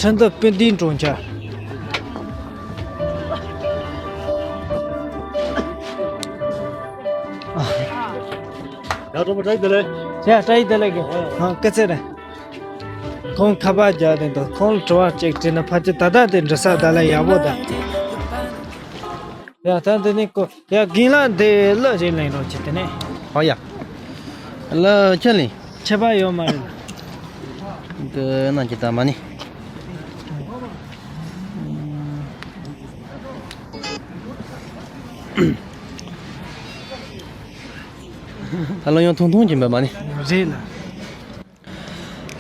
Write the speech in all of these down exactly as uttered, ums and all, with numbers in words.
ཁྲིན་ཏུ་སྤུན་ཟླའི་གྲོང་ཁྱེར། ཡ། གྲོགས་པོ་བཀྲ་ཤིས་བདེ་ལེགས། ཡ། བཀྲ་ཤིས་བདེ་ལེགས། ཧང་སྐད་ཆ་རེད། ཁོང་ཁ་པར་རྒྱག་དེ་འདུག་ཁོང་ལ་དྲི་བ་ཅིག་དྲིས་ན། ཕལ་ཆེར་ད་ལྟ་དེ་འདྲི་ས་ད་ལ་ཡག་པོ་དང་། ཡ། ད་འདི་ནི་ཀོ། ཡ། རྒན་ལགས་འདི་གླུ་ཞིག་ལེན་རོགས་བྱེད། དེ་ནས། ཨོ་ཡ། གླུ་ཁྱོད་ལེན། ཁྱད་པར་ཡོད་མ་རེད། འདི་ན་གྱི་ད་མ་ནི། ད་ལོ་ཡང་ཐུང་ཐུང་གྱིན་པ་མ་ནི། རེད་ལ།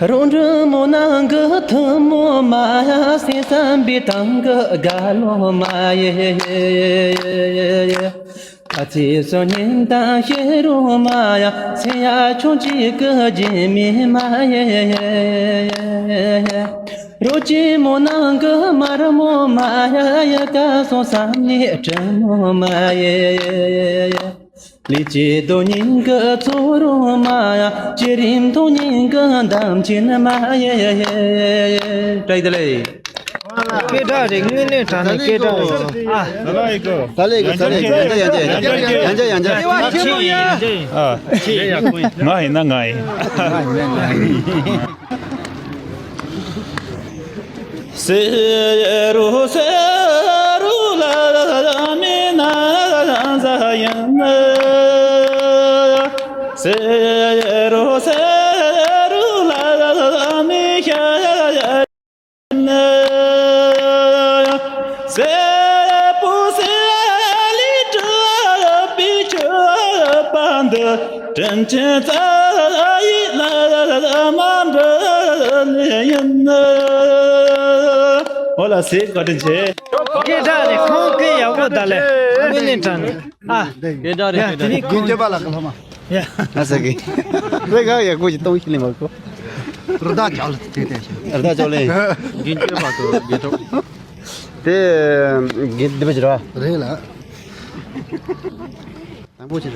རོ་འབྲི་མོ་ནང་གི་ཐུན་མོང་མ་ཡ། སེམས་བསམ་པའི་སྟེང་གི་རྒ་ལོ་མ་ཡེ། ཨ་ཙི་སོ་ཉིན་དང་ཤེ་རོ་མ་ཡ། སེ་ཡ་ཆུང་གཅིག་གི་རྗེས་མི་མ་ཡེ། རོ་ཅི་མོ་ནང་གི་མར་མོ་མ་ཡ། ཡ་ཀ་སོང་བསམ་ནི་དྲི་མོ་མ་ཡེ། ལི་ཅི་དོ་ཉིན་གི་ཚོ་རོ་མ་ཡ། ཅི་རིམ་ཐོང་ཉིན་གི་འདམ་ཆེན་མ་ཡེ། བཀྲ་ཤིས་བདེ་ལེགས། སྐད་གྲགས་རེད། དངོས་གནས་དྲང་གནས་སྐད་གྲགས་རེད། ཨ། ད་ལེ་གོ། ད་ལེ་གོ། ད་ལེ་གོ། ཡང་ཅི་ཡང་ཅི་ཡང་ཅི་ཡང་ཅི་ཡང་ཅི། ཨ། ང་ཡིན་ན་ང་ཡིན། སེ་རུ་སེ་རུ་ལ་མི་ན་ཟ་ཡིན། སེ་རུ་སེ་རུ་ལ་མི་ཤ་ཡིན། སེ་པུ་སེ་ལི་གྲུབ་པའི་ཆུ་པ་འདི། དྲིན་ཆེན་རྩ་ཡི་བླ་མ་འདི་ལས་ཡིན། འོ་ལ་སེ་བཀའ་དྲིན་ཆེ། སྐད་གྲགས་རེད། ཁོང་སྐད་ཡག་པོ་ད་ལེ། དངོས་གནས་དྲང་གནས། ཨ། སྐད་གྲགས་རེད། ཡ། དེ་ནི་ཁོང་རྒྱུན་ཆད་པ་ལ་ག་ལ་མ། ཡ། ཨ་ས་གི། དེ་ག་ཡག་པོ་ཞིག་གཏོང་ཤེས་ལེ་མ་གོ། རུ་ད་ཅག་ལ་དེ་དེ་ཞིག་རུ་ད་ཅག་ལེ། རྒྱུན་ཆད་པ་དུ་དགེ་ཐོག་དེ་དགེ་འདི་པ་ཅི་ར། རེད་ལ། དང་པོ་ཅི་ར།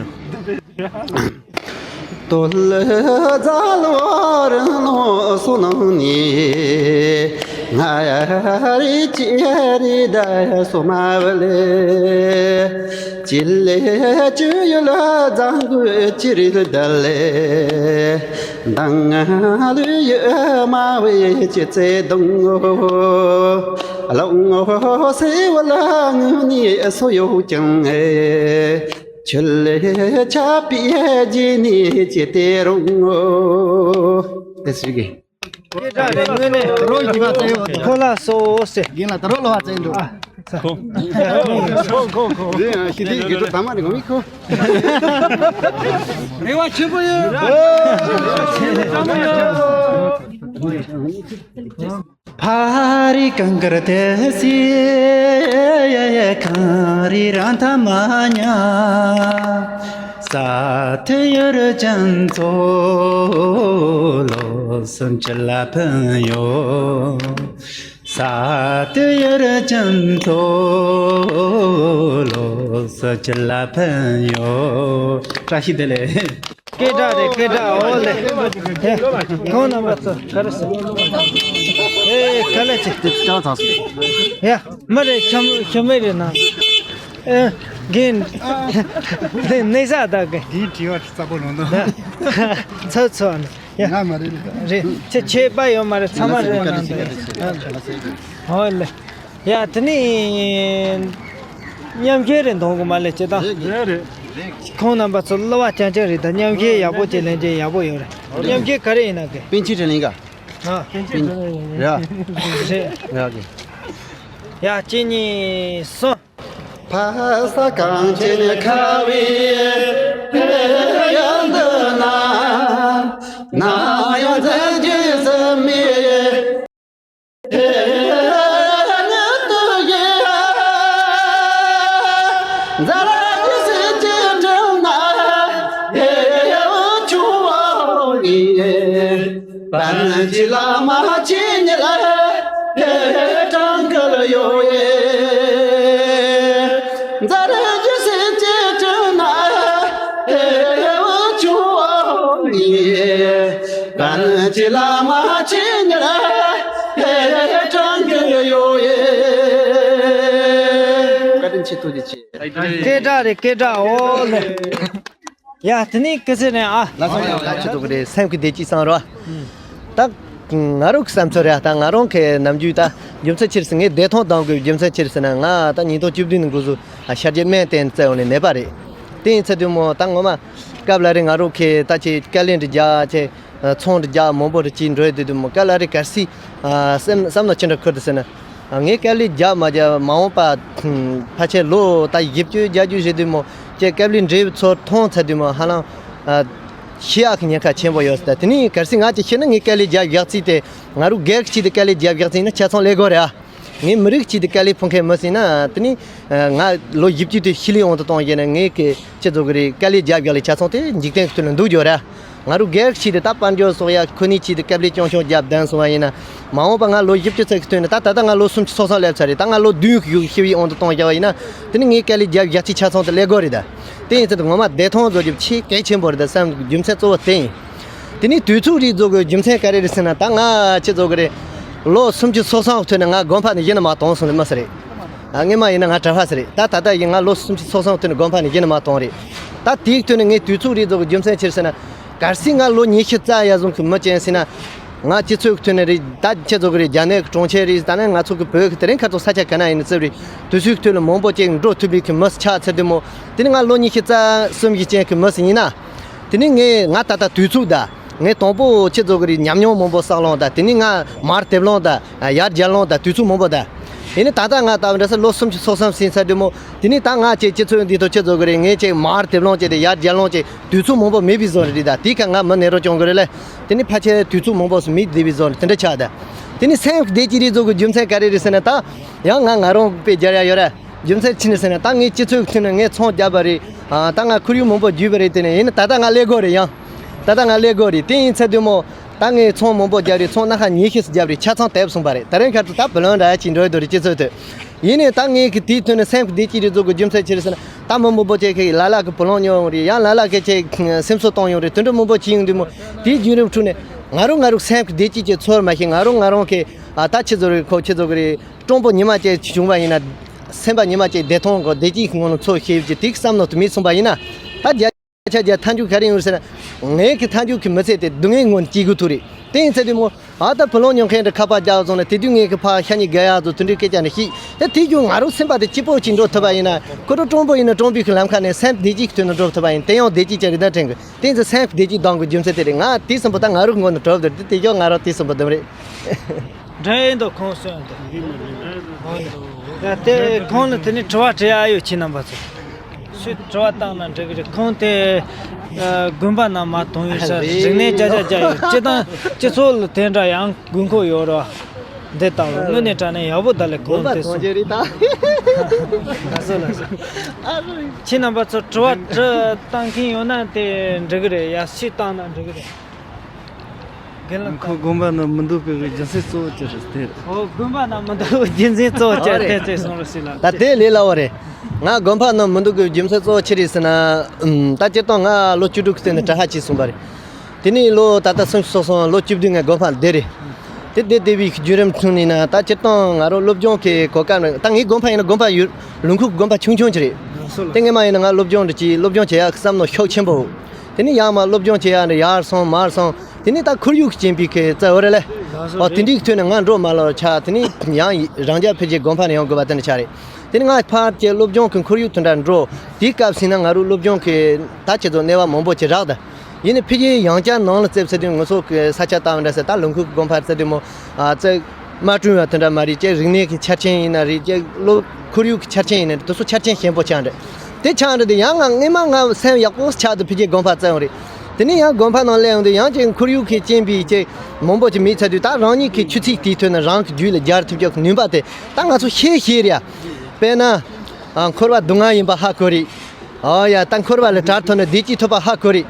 དོ་ལ་ཛ་ལོ་ར་ནོ་སོ་ནང་ནི། ང་ཡ་རི་ཅི་རི་ད་སོ་མ་བ་ལེ། ཅི་ལེ་ཅི་ཡོ་ལ་ཛང་གུ་ཅི་རི་ད་ལེ། མདང་ལུ་ཡོད་མ་བའི་ཅི་ཚེ་དུང་ངོ་། ལོང་ངོ་སེ་བ་ལ་ངུ་ནི་སོ་ཡོ་ཀྱང་ཨེ། ཆུ་ལེ་ཆ་པི་ཡེ་ཇི་ནི་ཅི་ཏེ་རུང་ངོ་། དེ་སུ་གི། སྐད་གྲགས་རེད། དངོས་གནས་རོལ་གྱི་བ་ཙེ་ཡོད་དོ། ཁོ་ལ་སོ་སེ། རྒན་ལ་ད་རོལ་ལ་བ་ཙེ་འགྲོ། ཨ། ཁོ། ཁོ་ཁོ་ཁོ། རེད་ཨ། ཤི་དེ་གི་འགྲོ་ད་མ་རེད་ངོ་མི་ཁོ། རེ་བ་ཆེན་པོ་ཡོད། ཕ་རི་གང་གར་དེ་སི་གངས་རི་རང་ཐ་མ་ཉ། ས་དེ་ཡོར་ཅན་ཚོ་ལོ་སུམ་ཅུ་ལ་ཕན་ཡོད། ས་དེ་ཡོར་ཅན་ཚོ་ལོ་སུམ་ཅུ་ལ་ཕན་ཡོད། བཀྲ་ཤིས་བདེ་ལེགས། སྐད་གྲགས་རེད། སྐད་གྲགས་འོ་ལེ། ཧེ། ཁོང་རྣམ་པ་ཚོ་ག་རེ་ཟེར། ཧེ་ག་ལེ་ཆེ། ཡ་མ་རེད། ཤམ་ཤམ་མེད་རེད་ན། ཨེ། རྒན། ནེ་ས་ད་གི། རྒན་དྲི་བ་གསལ་པོ་ལོང་དོ། ཚ་ཚ་ན། ཡ། ང་མ་རེད་ལ། རེད། ཁྱེད་ཁྱེད་པ་ཡོད་མ་རེད། ཚང་མ་རེད་ན། ཧོ་ལེ། ཡ་དེ་ནི། མཉམ་ཁྱེད་རེད་འདོང་གི་མ་ལེ་ཅེ་ད། རེད་རེད། ཁོང་རྣམ་པ་ཚོ་གླུ་བ་རྐྱང་རྐྱང་རེད་ད། མཉམ་ཁྱེད་ཡག་པོ་ཅིག་ལེན་ཅིག་ཡག་པོ་ཡོད་རེད། མཉམ་ཁྱེད་ག་རེ་ཡིན་ན་གི། པིན་ཆི་དྲན་ལིང་ག། ཨ། པིན་ཆི་དྲན་ལིང་། ར། རེད། ར་གི། ཡ་གཅིག་གཉིས་གསུམ། ཕ་ས་གངས་ཅན་ཁ་བའི་ཡང་འདི་ན། ན་ཡང་མཛད་རྗེས་སེམས་མེད། ཁྱེད་ལ་མ་ཆེ་ཉེར་ཧེ་ཧེ་ཧེ་དྲང་གི་ཡོད་ཡེ། བཀའ་དྲིན་ཆེ། ཐུགས་རྗེ་ཆེ། སྐད་གྲགས་རེད། སྐད་གྲགས། ཨོ་ལེ། ཡ་དེ་ནི་སྐད་ཆ་རེད་ཨ། ལགས་སོ། ཡ་ད་ཆེ་ཐུགས་རེད། སེམས་ཀྱི་བདེ་སྐྱིད་བསམ་རོགས། ད་ང་རང་གི་བསམ་ཚུལ་རེད། ད་ང་རང་གི་ནམ་རྒྱུན་ད་རྒྱུ་མཚན་ཆི་རེད་ཟེར་ངས་བདེ་ཐང་གཏོང་དགོས་རྒྱུ་མཚན་ཆི་རེད་ཟེར་ན། ང་ད་ཉིས་སྟོང་བཅུ་བདུན་ནས་འགོ་བཟུང་ཤར་རྒྱག་སྨན་བསྟེན་བཙལ་ཡོང་ནས་ནད་པ་རེད། དེ་ཡིན་ཚེ་དུས་མོ་ད་ངོ་མ་སྐབས་ལ་རེ་ང་རང་གི་ད་ཅིག་དཀའ་ལས་འདྲ་རྒྱག་ཅེས། ཚོང་འདི་རྒྱག་མང་པོ་རེ་ཅིག་འགྲོ་ཡི་དུས་དུས་མོ་དཀའ་ལས་རེ་གལ་སྲིད་ཨ་སེམས་བསམ་ན་ཅི་འདྲ་ཁུར་དུ་ཟེར་ན། ཨ་ངས་དཀའ་ལས་རྒྱག་མ་རྒྱག་མ་འོངས་པ་ཕལ་ཆེར་ལོ་ད་བཞི་བཅུ་བརྒྱད་ཅུ་ཞིག་དུས་མོ་ཅེས་དཀའ་ལས་འདྲ་བའི་ཚོར་མཐོང་ཚར་དུས་མོ་ཧ་ལམ་ཨ་ཤི་ཡག་གི་ཉེན་ཁ་ཆེན་པོ་ཡོད་ཟེར། ད་དེ་ནས་གལ་སྲིད་ང་ཅིག་ཤི་ན་ངས་དཀའ་ལས་རྒྱག་རྒྱག་ཚིག་དེ་ང་རུ་སྒེར་གྱི་ཆེད་དུ་དཀའ་ལས་རྒྱག་རྒྱག་ཚིག་ན་ཆ་ཚང་ལས་དགོས་རེད་ཨ། ངས་མི་རིགས་ཀྱི་དཀའ་ལས་ཕོག་མཁན་མི་ཟིན་ན། དེ་ནི་ང་ལོ་བཞི་བཅུ་དེ་ཤི་ལི་འོང་དུ་གཏོང་རྒྱུ་ནི་ངས་ཀྱི་ཅི་ཚོ་གི་རེད། དཀའ་ལས་རྒྱབ་རྒྱག་ལས་ཆ་ཚང་དེ་འཇིག་རྟེན་གྱི་དོན་ལ་འདུག་རྒྱུ་ར། ང་རུ་སྒེར་གྱི་དེ་ད་དཔལ་འབྱོར་སོགས་ཡ་ཁོ་ནི་ཆེད་དུ་དཀའ་ལས་ཅུང་ཆུང་རྒྱབ་བསྡད་སོང་བ་ཡིན་ན། མ་འོངས་པ་ང་ལོ་བཞི་བཅུ་ཚོད་ཀྱི་དོན་ནི་ད་ད་ལྟ་ང་ལོ་སུམ་ཅུ་སོ་སོ་སླེབས་ཚར་རེད། ད་ང་ལོ་བདུན་གྱི་ཡུག་ཤི་བའི་འོང་དུ་གཏོང་རྒྱག་པ་ཡིན་ན། དེ་ནི་ངས་དཀའ་ལས་རྒྱབ་རྒྱག་ཅིག་ཆ་ཚང་དུ་ལས་དགོས་རེད་ད། དེ་ཡིན་ཚེ་ངོ་མ་བདེ་ཐང་བཟོ་རྒྱུ་ཆེས་གལ་ཆེན་པོ་རེད་ད་བསམ་རྒྱུ་མཚན་གཙོ་བོ་དེ་ཡིན། དེ་ནས་དུས་ཚོད་རིག་རྫོགས་དགོས་རྒྱུ་མཚན་ག་རེ་རེད་ཟེར་ན། ད་ང་ཅི་རྫོགས་གི་རེད། ལོ་སུམ་ཅུ་སོ་སོ་ཐོན་ནས་ང་དགོན་པ་ནས་གཞི་ནས་མར་གཏོང་སོང་ནས་མི་སི་རེད། ཨ་སྔས་མ་ཡིན་ན་ང་གྲྭ་པ་སི་རེད། ད་ད་ལྟ་ཡིན་ང་ལོ་སུམ་ཅུ་སོ་སོ་ཐོན་ནས་དགོན་པ་ནས་གཞི་ནས་མར་གཏོང་རེད། ད་དེའི་ཐོན་ནས་ངས་དུས་ཚོད་རིག་རྫོགས་གི་རྒྱུ་མཚན་ཆི་རེད་ཟེར་ན། གལ་སྲིད་ང་ལོ་ཉི་ཤུ་རྩ་ཡ་བཟུང་གི་མི་ཅན་ཟེར་ན། ང་སྤྱི་ཚོགས་ཀྱི་ཐོན་ནས་རེད། ད་ཁྱེད་ཚོ་གི་རེད། རྒྱ་ནག་གི་གྲོང་ཁྱེར་རེད། ད་ནི་ང་ཚོ་གི་བོད་ཀྱི་དེ་རིང་ཁ་ཐོག་ས་ཆ་ག་ན་ཡིན་ནི་ཚེ་རེད། དུས་ཚོད་ཀྱི་ཐོན་ནས་མང་པོ་ཅིག་འགྲོ་ཐུབ་པའི་གི་མི་སི་ཆགས་ཚར་དུས་མོ། དེ་ནི་ང་ལོ་ཉི་ཤུ་རྩ་གསུམ་གྱི་ཅན་གྱི་མི་སི་ཡིན་ན། དེ་ནི་ངས་ང་ད་ལྟ་དུས་ཚོད་ད། ངས་དང་པོ་ཁྱེད་ཚོ་གི་རིགས་ཉམས་མྱོང་མང་པོ་བསགས་ལོང་ད། དེ་ནི་ང་མར་དེབ་ལོང་ད། ཡར་རྒྱས་ལོང་ད། དུས་ཚོད་མང་པོ་ད། དེ་ནི་ད་ལྟ་ང་ལྟ་བུ་འདྲ་ས་ལོ་སུམ་ཅུ་སོ་སོ་ཟིན་ཚར་དུས་མོ། དེ་ནི་ད་ང་ཅེ་སྤྱི་ཚོགས་འདི་ཐོག་ཁྱེད་ཚོ་གི་རིགས་ངས་ཅེ་མར་དེབ་ལོང་ཅེ་དེ་ཡར་རྒྱས་ལོང་ཅེ་དུས་ཚོད་མང་པོ་མེད་པའི་བཟོ་རེད་ད། དེ་ཁ་ང་མི་ནེ་རོ་ཅོང་གི་རེད་ལེ། དེ་ནི་ཕལ་ཆེར་དུས་ཚོད་མང་པོ་སུ་མེད་བསྡད་པའི་བཟོ་རེད། དེ་འདྲ་ཆགས་ད། དེ་ནི་སེམས་བདེ་སྐྱིད་རེད་བཟོ་གི་རྒྱུ་མཚན་ག་རེ་རེད་ཟེར་ན། ད་ཡང་ང་ང་རང་དཔེ་རྒྱག་ཡ་ཡོད་ར། རྒྱུ་མཚན་ཅི་ནས་ཟེར་ན། ད་ངས་སྤྱི་ཚོགས་ཀྱི་ཐོག་ནས་ངས་ཚོང་བརྒྱབ་པ་རེད། ཨ་ད་ང་ཁོར་ཡུག་མང་པོ་བརྒྱུད་པ་རེད། དེ་ནས་ཡིན་ན་ད་ལྟ་ང་ལས་དགོས་རེད། ཡང་ད་ལྟ་ང་ལས་དགོས་རེད། དེ་ཡིན་ཚེ་དུས་མོ་ད་ངས་ཚོང་མང་པོ་བརྒྱབ་རེད། ཚོང་སྣ་ཁ་ཉི་ཤུ་ཙམ་བརྒྱབ་རེད། ཆ་ཚང་དེབ་སོང་པ་རེད། ད་རིང་ཁ་ཐུག་ད་བུ་ལོན་ར་ཅིག་འགྲོ་ཡི་འདུག་རེད། སྤྱི་ཚོགས་དེ་ཡིན་ནས་ད་ངས་གི་དེའི་ཐོག་ནས་སེམས་ཀྱི་བདེ་སྐྱིད་རེད་བཟོ་གི་རྒྱུ་མཚན་ཅི་རེད་ཟེར་ན། ད་མི་མང་པོ་ཅིག་གིས་ལ་ལ་གི་བུ་ལོན་ཉོ་ཡོང་རེད། ཡང་ལ་ལ་གི་ཅིག་སེམས་གསོ་གཏོང་ཡོང་རེད། དེ་འདྲ་མང་པོ་བྱེད་ཡོང་དུས་མོ། དེའི་བརྒྱུད་རིམ་ཁྲོད་ནས་ང་རང་ང་རང་སེམས་ཀྱི་བདེ་སྐྱིད་ཅིག་ཚོར་མ་ཤེས། ང་རང་ང་རང་གི་ཨ་ད་ཁྱེད་ཚོ་རེད། ཁོ་ཁྱེད་ཚོ་གི་རེད། སྤྲང་པོ་ཉི་མ་ཅིག་བྱུང་བ་ཡིན་ན། སེམས་པ་ཉི་མ་ཅིག་བདེ་ཐང་གི་བདེ་སྐྱིད་ཀྱི་ངང་ལ་འཚོ་ཤེས་ཀྱི་དེ་བསམ་བློ་དུ་མི་སོང་པ་ཡིན་ན། ད་བརྒྱ་ཆ་བརྒྱ་མཐའ་མཇུག་ག་རེ་ཡོང་རེད་ཟེར་ན། ངའི་གི་མཐའ་མཇུག་གི་མི་ཚེ་དེ་སྡུག་བསྔལ་ངང་ནས་སྐྱེལ་དགོས་ཐུག་རེད། དེ་ཡིན་ཚེ་དུས་མོ་ཨ་ད་བུ་ལོན་ཉོ་མཁན་འདྲ་ཁ་པར་རྒྱག་སོང་ན། དེ་དུས་ངའི་གི་ཕ་ཤ་ཉེ་རྒས་ཡག་ཚོ་དེ་འདྲའི་སྐད་ཆ་འདྲ་ཤིག་དེ་དེ་རྒྱུ་ང་རང་སེམས་པ་དེ་སྐྱིད་པོ་ཅིག་འགྲོ་ཐུབ་པ་ཡིན་ན། ཁོ་རང་སྤྲང་པོ་ཡིན་ན་སྤྲང་པོའི་གི་ལམ་ཁ་ནས་སེམས་བདེ་སྐྱིད་ཀྱི་དོན་དུ་འགྲོ་ཐུབ་པ་ཡིན། དེ་ཡང་བདེ་སྐྱིད་ཅིག་རེད་ད་དྲན་གི། དེ་ཚོ་སེམས་བདེ་སྐྱིད་གཏོང་དགོས་རྒྱུ་མཚན་དེ་རེད། ང་དེ་གསུམ་པོ་ད་ང་རང་གི་ངོས་ནས་གྲུབ་འདུག་དེ་དེ་ཀྱང་ང་རང་དེ་གསུམ་པོ་དེ་མ་རེད། འདྲ་ཡིན་དོ་ཁོང་གསོན་དོ། ཡ་དེ་ཁོང་ལ་དེ་ནི་དྲི་བ་དྲི་ཡ་ཡོད། ཁྱེད་རྣམ་པ་ཚོ་སུས་དྲི་བ་བཏང་ན་འགྲིག་གི་རེད། ཁོང་དེ་དགོན་པ་ནང་མར་གཏོང་ཡོད་ས་རེད། རིག་གནས་བརྒྱ་ཆ་བརྒྱ་ཡོད། སྤྱི་དང་སྤྱི་ཚོགས་ལ་དེ་འདྲ་ཡང་དགོས་མཁོ་ཡོད་རེད། འདི་ལྟ་བུ་དངོས་གནས་དྲང་གནས་ཡག་པོ་ད་ལས་ཁོང་དེ་སོང་། ལགས་སོ་ལགས་སོ། ཁྱེད་རྣམ་པ་ཚོ་དྲི་བ་དྲི་བཏང་མཁན་ཡོད་ན་དེ་འགྲིག་གི་རེད། ཡ་སུས་བཏང་ན་འགྲིག་གི་རེད། རྒན་ལགས། ཁོ་དགོན་པ་ནང་མི་འདུག་པའི་རྒྱུ་མཚན་གཙོ་བོ་ཅི་རེད་དེ། ཨོ་དགོན་པ་ནང་མི་འདུག་རྒྱུ་མཚན་གཙོ་བོ་ཅི་རེད་དེ་གསུང་རོགས་ཞུ་ལགས། ད་དེ་ལས་སླ་བོ་རེད། ང་དགོན་པ་ནང་མི་འདུག་གི་རྒྱུ་མཚན་གཙོ་བོ་ཅི་རེད་ཟེར་ན། ཨུམ། ད་སྤྱིར་བཏང་ང་ལོ་བཅུ་དྲུག་གི་སྟེང་ནས་གྲྭ་ཤག་བྱས་སོང་པ་རེད། དེ་ནས་ལོ་ད་ལྟ་སུམ་ཅུ་སོ་གསུམ། ལོ་བཅུ་བདུན་ང་དགོན་པ་ལ་བསྡད་རེད། དེ་བསྡད་བསྡད་པའི་བརྒྱུད་རིམ་ཁྲོད་ནས་ན། ད་སྤྱིར་བཏང་ང་རང་སློབ་སྦྱོང་གི་གོ་སྐབས་ནི། ད་ངའི་དགོན་པ་ཡིན་ན་དགོན་པ་ཡུལ་ལུང་ཁུག་དགོན་པ་ཆུང་ཆུང་ཅིག་རེད། དེ་སྔས་མ་ཡིན་ན་ང་སློབ་སྦྱོང་འདྲ་གྱིས་སློབ་སྦྱོང་བྱེད་ཡག་གི་བསམ་མནོ་ཤུགས་ཆེན་པོ། དེ་ནས་ཡང་མ་སློབ་སྦྱོང་བྱེད་ཡག་འདྲ་ཡར་སོང་མར་སོང་། དེ་ནས་ད་ཁོར་ཡུག་ཅན་པའི་གི་རྩ་བོ་རེད་ལེ། ཨོ་དེ་འདྲའི་ཐོག་ནས་ང་འགྲོ་མ་ལོ་ཆགས། དེ་ནས་ཡང་རང་རྒྱལ་ཕལ་ཆེར་དགོན་པ་ནས་ཡོང་དགོས་པ་དེ་འདྲ་ཆགས་རེད། དེ་ནས་ང་ཕར་གྱི་སློབ་སྦྱོང་གི་ཁོར་ཡུག་དེ་འདྲ་འགྲོ། དེའི་སྐབས་ཟིན་ན་ང་རང་སློབ་སྦྱོང་གི་ད་ཁྱེད་ཚོ་གནས་བབ་མང་པོ་ཅིག་རག་ད། ཡིན་ནའི་ཕལ་ཆེར་ཡང་བསྐྱར་ནང་ལ་བཙལ་ཚེ་དུས་ང་ཚོ་གི་ས་ཆ་ལྟ་བུ་འདྲ་ཟེར། ད་ལུང་ཁུག་དགོན་པ་ཟེར་དུས་མོ། ཨ་ཙེ་མ་བསྐྲུན་བ་དེ་འདྲ་མ་རེད། ཅེས་རིག་གནས་ཀྱི་ཆ་རྐྱེན་ཡིན་ན་རེད། ཅེས་སློབ་ཁོར་ཡུག་གི་ཆ་རྐྱེན་ཡིན་ན་རེད། དེ་ཚོ་ཆ་རྐྱེན་ཞན་པོ་ཆགས་འདྲ། དེ་ཆགས་འདྲ་དེ་ཡང་ང་སྔས་མ་ང་སེམས་ཡག་པོ་ཆགས་དུས་ཕལ་ཆེར་དགོན་པ་བཙལ་ཡོང་རེད། དེ་ནས་ཡང་དགོན་པ་ནང་སླེབས་ཡོང་དུས་ཡང་ཅིག་ཁོར་ཡུག་གི་རྐྱེན་པས་ཅིག་མང་པོ་ཅིག་མེད་ཚར་དུས། ད་རང་ཉིད་ཀྱི་ཆུ་ཚད་དེའི་ཐོག་ནས་རང་གི་རྒྱུད་ལ་སྦྱར་ཐུབ་རྒྱུ་གི་ནུས་པ་དེ་ད་ང་ཚོ་ཤེས་ཤེས་རེད་ཡ། དཔེར་ན། ཨ་འཁོར་བ་སྡུག་བསྔལ་ཡིན་པ་ཧ་གོ་རེད། ཨོ་ཡ། ད་འཁོར་བ་ལས་བྲལ་ཐུབ་ན་བདེ་སྐྱིད་ཐོབ་པ་ཧ་གོ་རེད།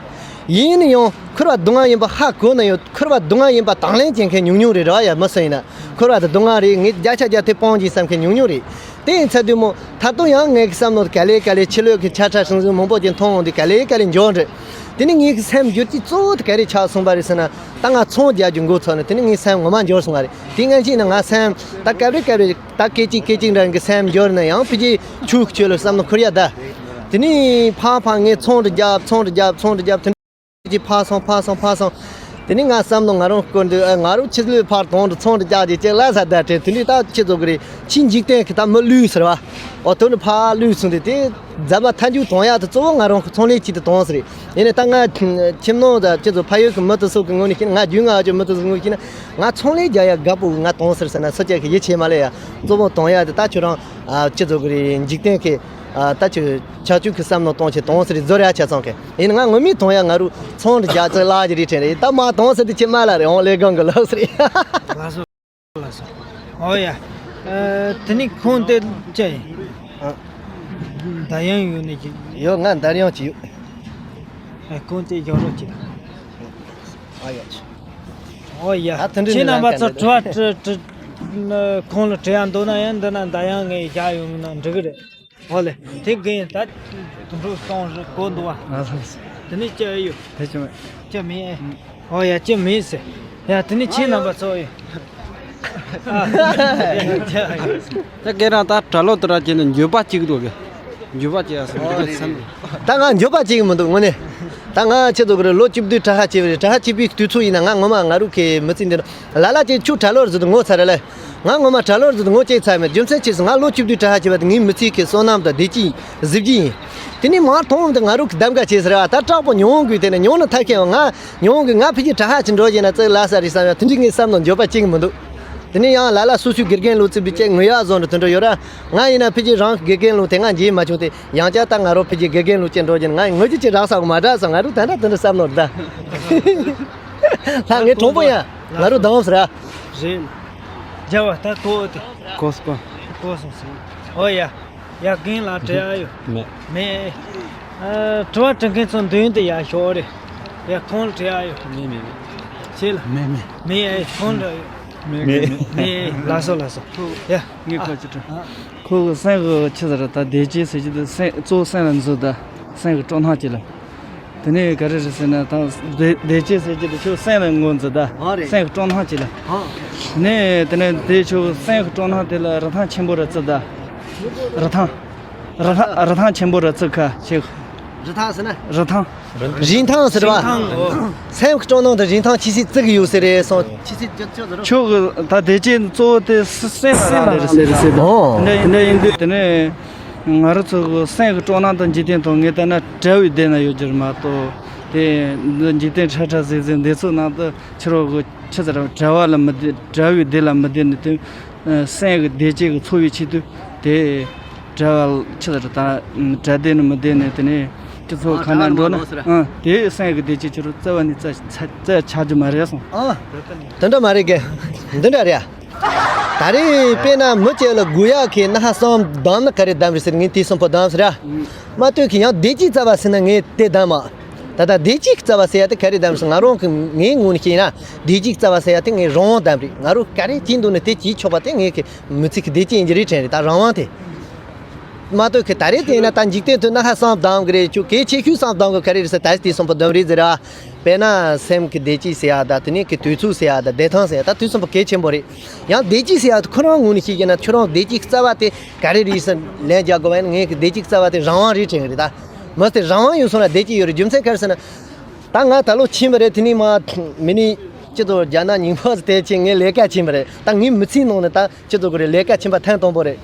ཡིན་ན་ཡང་འཁོར་བ་སྡུག་བསྔལ་ཡིན་པ་ཧ་གོ་ན་ཡང་། འཁོར་བ་སྡུག་བསྔལ་ཡིན་པ་དང་ལེན་བྱེད་མཁན་ཉུང་ཉུང་རེད། རེད་བ་ཡ། མི་སུ་ཡིན་ན་འཁོར་བ་དང་སྡུག་བསྔལ་རེད། ངས་བརྒྱ་ཆ་བརྒྱ་དེ་སྤོང་གྱིས་བསམ་མཁན་ཉུང་ཉུང་རེད། དེ་ཡིན་ཚར་དུས་མོ་ད་དུང་ཡང་ངའི་བསམ་བློ་ག་ལེ་ག་ལེ་ཕྱི་ལོགས་ཀྱི་ཆ་ཚང་ཞིང་ཆུང་མང་པོ་ཅིག་མཐོང་འོང་དུས་ག་ལེ་ག་ལེ་འགྱོ་འདྲ། དེ་ནི་ངའི་སེམས་འགྱུར་གྱི་གཙོ་བོ་དེ་ག་རེ་ཆགས་སོང་བ་རེད་ཟེར་ན། ད་ང་ཚོང་རྒྱག་རྒྱུ་འགོ་ཚུགས་ནས་དེ་ནི་ངའི་སེམས་ངོ་མ་འགྱུར་སོང་བ་རེད། དེ་ངན་ཅིག་ནི་ང་སེམས་ད་སྐབས་རེ་སྐབས་རེ་ད་སྐད་ཅིག་སྐད་ཅིག་འདྲ་གི་སེམས་འགྱུར་ནས་ཡང་ཕི་གི་ཆུ་ཁྱོད་ལ་བསམ་བློ་འཁོར་ཡ་ད། དེ་ནི་ཕ་ཕ་ངས་ཚོང་རྒྱག་ཚོང་རྒྱག་ཚོང་རྒྱག་དེ་ནི་ཕ་སོང་ཕ་སོང་ཕ་སོང་། དེ་ནི་ང་བསམ་བློ་ང་རང་སྐོར་འདུག་ཨ། ང་རང་ཆི་ལུས་ཕར་དོང་དུ་ཚོང་དུ་རྒྱག་རྒྱུ་ཅེས་ལ་ས་ད་དྲན། དེ་ནི་ད་ཅི་ཚོ་གི་རེད། ཕྱི་འཇིག་རྟེན་གི་ད་མི་ལུས་ཟེར་བ། ཨོ་དོ་ནི་ཕ་ལུས་སོང་དེ་དེ་རྫ་མ་ཐ་འཇུག་དོང་ཡག་དུ་གཙོ་བོ་ང་རང་ཚོང་ལས་ཅིག་ཏུ་དོང་ཟེར། ཡིན་ནི་ད་ང་ཁྱིམ་ནང་ད་ཅི་ཚོ་ཕ་ཡུལ་གི་མི་དུ་སོགས་གི་ངོ་ནས་ཤེས་ན། ང་རྒྱུས་ང་ཨ་ཅོ་མི་དུ་སོགས་ངོ་ཤེས་ན། ང་ཚོང་ལས་རྒྱག་ཡག་དགའ་པོ་ང་དོང་ཟེར་ཟེར་ན་སུ་ཅག་གི་ཡིད་ཆེས་མ་ལས་ཡ། གཙོ་བོ་དོང་ཡག་དེ་ད་ཁྱོད་རང་ཨ་ཅི་ཚོ་གི་རེད། འཇིག་རྟེན་གི་ཨ་ད་ཆུ་ཆ་ཆུ་གི་བསམ་བློ་གཏོང་ཆེད་དོང་ཟེར་རེད། བཟོ་ར་ཆ་ཚང་གི་ཡིན་ང་ངོ་མི་དོང་ཡག་ང་རུ་ཚོང་རྒྱག་ཚེ་ལག་གི་རེད་དྲན་རེད། ད་མ་དོང་ཟེར་དུ་ཁྱེད་མ་ལ་རེད། འོང་ལས་གང་གི་ལག་ཟེར་རེད། ལགས་སོ། ལགས་སོ། ཨོ་ཡ། ཨ། དེ་ནི་ཁོང་དེ་ཅི་ཡིན། ཨ། འདར་ཡང་ཡོད་ནི་ཅི། ཡོད། ང་འདར་ཡང་ཅི་ཡོད། ཨ། ཁོང་དེ་ཡོད་རོགས་ཅི། ཨ་ཡ་ཅི། ཨོ་ཡ། ད་དེ་འདྲ་ཁྱེད་ནི་རྣམ་པ་ལམ་ཚོ་ཀ་འདྲ་དྲི་བ་དྲི་དྲི་ཁོང་ལ་དྲི་ཡང་འདུག་ན་ཡང་འདི་ན་འདར་ཡང་ངས་བཞག་ཡོང་ན་འགྲིག་གི་རེད། ཨོ་ལེ། དེ་རྒན་ད་དུད་འགྲོ་གཏོང་རེ་གོ་འདུག་བ། ལགས་སོ། དེ་ནི་ཅི་ཡོད། དེ་ཅི་མེད། ཅི་མེད། ཨོ་ཡ་ཅི་མེད་ཟེར། ཡ་དེ་ནི་ཁྱེད་རྣམ་པ་ཚོ་ཡོད། ད་སྐད་རང་ད་གྲྭ་ལོག་ཏུ་ར་ཅན་དུ་འགྱོད་པ་གཅིག་འདུག་གི། འགྱོད་པ་གཅིག་ཨ་སོང་འགྱོད་པ་ཚན། ད་ང་འགྱོད་པ་གཅིག་མི་འདུག་དངོས་གནས། ད་ང་ཁྱེད་ཚོ་གི་རེད། ལོ་བཅུ་བདུན་གྲྭ་ཤག་བྱས་པ་རེད། གྲྭ་ཤག་བྱས་པའི་དུས་ཚོད་ཡིན་ན་ང་ངོ་མ་ང་རུ་ཁའི་མི་ཚེ་འདི་ལ་ལ་ཅིག་ཆུ་གྲྭ་ལོག་རེད་ཟེར་དུ་ངོ་ཚ་རེད་ལ། ང་ངོ་མ་གྲྭ་ལོག་རེད་ཟེར་དུ་ངོ་ཅིག་ཚ་མེད། རྒྱུ་མཚན་ཅི་ཟེར་ང་ལོ་བཅུ་བདུན་གྲྭ་ཤག་བྱས་པ་དེ་ངའི་མི་ཚེ་ཁའི་བསོད་ནམས་དང་བདེ་སྐྱིད་གཟི་བརྗིད་ཡིན། དེ་ནས་མར་མཐོང་དུ་ང་རུ་གི་གདམ་ག་བྱས་ཟེར་བ་ད་དྲག་པོ་མྱོང་དགོས། དེ་ནས་མྱོང་ན་ཐབས་མཁས་པ་ང་མྱོང་དགོས། ང་ཕི་གི་གྲྭ་ཤག་ཅིག་འགྲོ་བྱས་ན་ཙིག་ལ་ས་རེད་བསམ་ཡང་དེ་འདྲའི་ངའི་བསམ་ནོ་འགྱོད་པ་གཅིག་མི་འདུག་དེ་ནས་ཡང་ལ་ལ་སོ་སོའི་དགེ་རྒན་ལོ་ཙི་བི་ཅེ་ངུ་ཡག་བཟོ་འདྲ་དེ་འདྲ་ཡོད་ར། ང་ཡིན་ན་ཕི་གི་རང་གི་དགེ་རྒན་ལོ་དེ་ང་མཇལ་མ་བྱུང་སྟེ། ཡང་བསྐྱར་ད་ང་རོ་ཕི་གི་དགེ་རྒན་ལོ་ཅན་འགྲོ་གྱིན་ང་ངོས་ཀྱི་ཅི་རག་ས་མ་རག་ས་ང་རུ་ད་འདྲ་ད་འདྲ་བསམ་ནོར་ད། ལྷ་ངའི་གྲོང་པོ་ཡ་ང་རུ་དང་ཟེར་ཨ། རེད། རྒྱ་བ་ད་གོ་དེ། གོ་སོང་། གོ་སོང་ཟེར། ཨོ་ཡ། ཡ་རྒན་ལ་དྲི་ཡ་ཡོད། མེད། མེད། ཨ། དྲི་བ་དྲི་མཁན་ཚོ་མདུན་དུ་ཡ་ཤོག་རེད། ཡ་ཁོང་ལ་དྲི་ཡ་ཡོད། མེད་མེད་མེད། ཆེ་ལ། མེད་མེད། མེད་ཨེ་ཁོང་ལ་ཡོད། མེད་མེད་མེད། མེད་ལགས་སོ་ལགས་སོ། ཡ། ངས་ཁོ་ཅི་དྲི། ཁོ་གི་སེམས་ཀྱི་ཆི་ཟེར་ད་བདེ་སྐྱིད་ཟེར་གྱི་འདུག་སེམས་གཙོ་བོ་སེམས་ལ་འཛུལ་ད། སེམས་ཀྱི་སྤྲོ་སྣང་སྐྱེ་ལ། དེ་ནས་ག་རེ་རེད་ཟེར་ན་ད་བདེ་བདེ་སྐྱིད་ཟེར་གྱི་འདུག་ཁྱོད་སེམས་ལ་ངོས་འཛུལ་ད། ཨོ་རེད། སེམས་ཀྱི་སྤྲོ་སྣང་སྐྱེ་ལ། ཨོ། དེ་ནས་དེ་ནས་དེ་ཁྱོད་སེམས་ཀྱི་སྤྲོ་སྣང་དེ་ལ་རི་ཐང་ཆེན་པོ་རེ་བརྩི་ད། རི་ཐང་། རི་ཐང་རི་ཐང་ཆེན་པོ་རེ་བརྩི་ཁ་ཆེ། རི་ཐང་ཟེར་ན། རི་ཐང་། རིན་ཐང་ཟེར་བ། རིན་ཐང་། ཨོ། སེམས་ཀྱི་སྤྲོ་སྣང་དང་རིན་ཐང་ཆི་སྲིད་བརྩི་གི་ཡོད་ཟེར་རེད་སོང་། ཆི་སྲིད་ཁྱོད་ཁྱོད་ཁྱོད། ཁྱོད་ཀྱི་ད་བདེ་སྐྱིད་གཙོ་བོ་དེ་སེམས་ལ་རག་ལས་རེད་ཟེར། ཨོ། དེ་འདྲ་ཡིན་དུས་དེ་ནས་ང་རང་ཚོ་གི་སེམས་ཀྱི་སྤྲོ་སྣང་དང་འཇིག་རྟེན་དང་ངས་ལྟ་ན་བྲལ་བའི་བདེ་ན་ཡོད་རྒྱུ་རེད་མ་གཏོགས། དེ་འདི་འཇིག་རྟེན་ཁྲ་ཁྲ་ཟིག་ཟིག་འདི་ཚོ་ནང་དུ་ཕྱི་རོལ་གི་ཆི་ཟེར་བྲལ་བ་ལ་མི་བདེ་བྲལ་བའི་བདེ་ལ་མི་བདེ་ནི་དེ། སེམས་ཀྱི་བདེ་སྐྱིད་ཀྱི་འཚོ་བའི་ཆེད་དུ་དེ་གྲྭ་བ་ཆི་ལ་ད་གྲྭ་སྡེ་ནི་མི་སྡེ་ནི་དེ་ནས་སྤྱི་ཚོགས་ཨ་ཁ་ན་གྲྭ་བ་འགྲོ་ནི་ན་མ་ནོར་ཟེར། ཨ་དེ་སེམས་ཀྱི་བདེ་སྐྱིད་ཆེ་རུ་བརྩི་བ་ནི་བརྩི་བརྩི་ཆགས་རྒྱུ་མ་རེད་སོང་། ཨ་དེ་འདྲ་མ་རེད་གི། འདི་འདྲ་རེད། ད་རེས་དཔེར་ན་མི་གཅིག་ལ་དགོས་ཡག་གི་སྣ་ཁ་གསུམ་བདམས་ན་ག་རེ་བདམས་རེད་ཟེར། ངས་དེ་གསུམ་པོ་བདམས་ཟེར་ར། མ་ལྟོས་གི་ཡང་བདེ་སྐྱིད་རྩ་བ་ཟེར་ན་ངས་དེ་བདམས་མ། ད་ལྟ་བདེ་སྐྱིད་ཀྱི་རྩ་བ་ཟེར་ཡ་དེ་ག་རེ་བདམས་སོང་། ང་རང་གི་ངའི་ངོས་ནས་བཤད་ན་བདེ་སྐྱིད་ཀྱི་རྩ་བ་ཟེར་ཡ་དེ་ངའི་རང་དབང་བདམས་རེད། ང་རང་ག་རེ་བྱེད་འདུག་ན་དེ་བྱེད་ཆོག་པ་དེ་ངའི་གི་མི་ཚེ་གི་བདེ་སྐྱིད་ཡིན་གྱི་རེད་དྲན་རེད། ད་རང་དབང་དེ། མ་གཏོགས་གི་ད་རེས་དེ་ཡིན་ན་ད་འཇིག་རྟེན་དུ་སྣ་ཁ་གསུམ་བདམས་གི་རེད། ཁྱོད་གལ་ཆེ་ཤོས་གསུམ་བདམས་གི་ག་རེ་རེད་ཟེར། ད་དེ་གསུམ་པོ་བདམས་རེད་ཟེར་ར། དཔེར་ན་སེམས་ཀྱི་བདེ་སྐྱིད་ཟེར་ཡ་ད་དེ་ནས་གི་དུས་ཚོད་ཟེར་ཡ་ད་བདེ་ཐང་ཟེར་ཡ་ད་དུས་གསུམ་པོ་གལ་ཆེན་པོ་རེད། ཡང་བདེ་སྐྱིད་ཟེར་ཡ་ད་ཁོ་རང་ངོས་ནས་བཤད་ཀྱི་ན་ཁྱོད་རང་བདེ་སྐྱིད་ཀྱི་རྩ་བ་དེ་ག་རེ་རེད་ཟེར་ལན་རྒྱག་དགོས་པ་ཡིན་ན་ངས་གི་བདེ་སྐྱིད་ཀྱི་རྩ་བ་དེ་རང་དབང་རེད་དྲན་གི་རེད་ད། མི་དེ་རང་དབང་ཡོད་སོང་ན་བདེ་སྐྱིད་ཡོད་རེད། རྒྱུ་མཚན་ག་རེ་ཟེར་ན། ད་ང་ད་ལོ་ཕྱིན་པ་རེད། དེ་ནས་མ་མི་ནི་སྤྱི་ཚོགས་རྒྱ་ནག་ཉིན་མོ་དེ་ཕྱིན་ངའི་ལས་ཀ་ཕྱིན་པ་རེད། ད་ངའི་མི་ཚེའི་ནང་ནས་ད་སྤྱི་ཚོགས་ཀྱི་རེད་ལས་ཀ་ཕྱིན་པ་ཐེངས་དང་པོ་རེད།